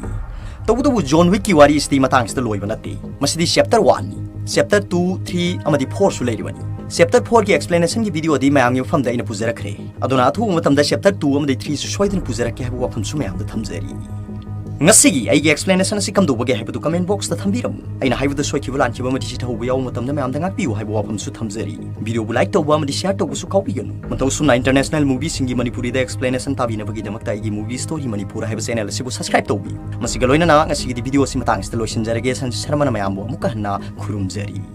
ꯇꯧꯕꯇꯕꯨ ꯖꯣꯟ ꯋꯤꯛꯀꯤ ꯋꯥꯔꯤ ꯑꯁꯤꯗꯤ ꯃꯇꯥꯡꯁꯤꯗ ꯂꯣꯏꯕ ꯅꯠꯇꯦ꯫ ꯃꯁꯤꯗꯤ ꯆꯦꯞꯇꯔ ꯋꯥꯟꯅꯤ꯫ ꯆꯦꯞꯇꯔ ꯇꯨ, ꯊ꯭ꯔꯤ ꯑꯃꯗꯤ ꯐꯣꯔꯁꯨ ꯂꯩꯔꯤꯕꯅꯤ꯫ ꯆꯦꯞꯇꯔ ꯐꯣꯔꯒꯤ ꯑꯦꯛꯁꯄ꯭ꯂꯦꯅꯦꯁꯟꯒꯤ ꯚꯤꯗꯤꯑꯣꯗꯤ ꯃꯌꯥꯝꯒꯤ ꯃꯐꯝꯗ ꯑꯩꯅ ꯄꯨꯖꯔꯛꯈ꯭ꯔꯦ꯫ ꯑꯗꯨꯅ ꯑꯊꯨꯕ ꯃꯇꯝꯗ ꯆꯦꯞꯇꯔ ꯇꯨ ꯑꯃꯗꯤ ꯊ꯭ꯔꯤꯁꯨ ꯁꯣꯏꯗꯅ ꯄꯨꯖꯔꯛꯀꯦ ꯍꯥꯏꯕ ꯋꯥꯐꯝꯁꯨ ꯃꯌꯥꯝꯗ ꯊꯝꯖꯔꯤ꯫ ꯉꯁꯤꯒꯤ ꯑꯩꯒꯤ ꯑꯦꯛꯁꯄ꯭ꯂꯦꯅꯦꯁꯟ ꯑꯁꯤ ꯀꯝꯗꯧꯕꯒꯦ ꯍꯥꯏꯕꯗꯨ ꯀꯃꯦꯟ ꯕꯣꯛꯁꯇ ꯊꯝꯕꯤꯔꯝꯃꯨ꯫ ꯑꯩꯅ ꯍꯥꯏꯕꯗ ꯁꯣꯏꯈꯤꯕ ꯂꯥꯟꯈꯤꯕ ꯑꯃꯗꯤ ꯆꯤꯊꯍꯧꯕ ꯌꯥꯎꯕ ꯃꯇꯝꯗ ꯃꯌꯥꯝꯗ ꯉꯥꯛꯄꯤꯌꯨ ꯍꯥꯏꯕ ꯋꯥꯐꯝꯁꯨ ꯊꯝꯖꯔꯤ꯫ ꯚꯤꯗꯤꯑꯣꯕꯨ ꯂꯥꯏꯛ ꯇꯧꯕ ꯑꯃꯗꯤ ꯁꯤꯌꯥꯔ ꯇꯧꯕꯁꯨ ꯀꯥꯎꯕꯤꯒꯅꯨ꯫ ꯃꯇꯧ ꯁꯨꯝꯅ ꯏꯟꯇꯔꯅꯦꯁꯅꯦꯜ ꯃꯨꯚꯤꯁꯤꯡꯒꯤ ꯃꯅꯤꯄꯨꯔꯤꯗ ꯑꯦꯛꯁꯄ꯭ꯂꯦꯅꯦꯁꯟ ꯇꯥꯕꯤꯅꯕꯒꯤꯗꯃꯛꯇ ꯑꯩꯒꯤ ꯃꯨꯚꯤ ꯁ꯭ꯇꯣꯔꯤ ꯃꯅꯤꯄꯨꯔ ꯍꯥꯏꯕ ꯆꯦꯅꯦꯜ ꯑꯁꯤꯕꯨ ꯁꯕꯁꯀ꯭ꯔꯥꯏꯕ ꯇꯧꯕꯤꯌꯨ꯫ ꯃꯁꯤꯒ ꯂꯣꯏꯅꯅ ꯉꯁꯤꯒꯤꯗꯤ ꯚꯤꯗꯤꯑꯣ ꯑꯁꯤ ꯃꯇꯥꯡꯁꯤꯗ ꯂꯣꯏꯁꯤꯟꯖꯔꯒꯦ꯫ ꯁꯟꯖꯤꯠ ꯁꯔꯃꯅ ꯃꯌꯥꯝꯕꯨ ꯑꯃꯨꯛꯀ ꯍꯟꯅ ꯈꯨꯔꯨꯝꯖꯔꯤ꯫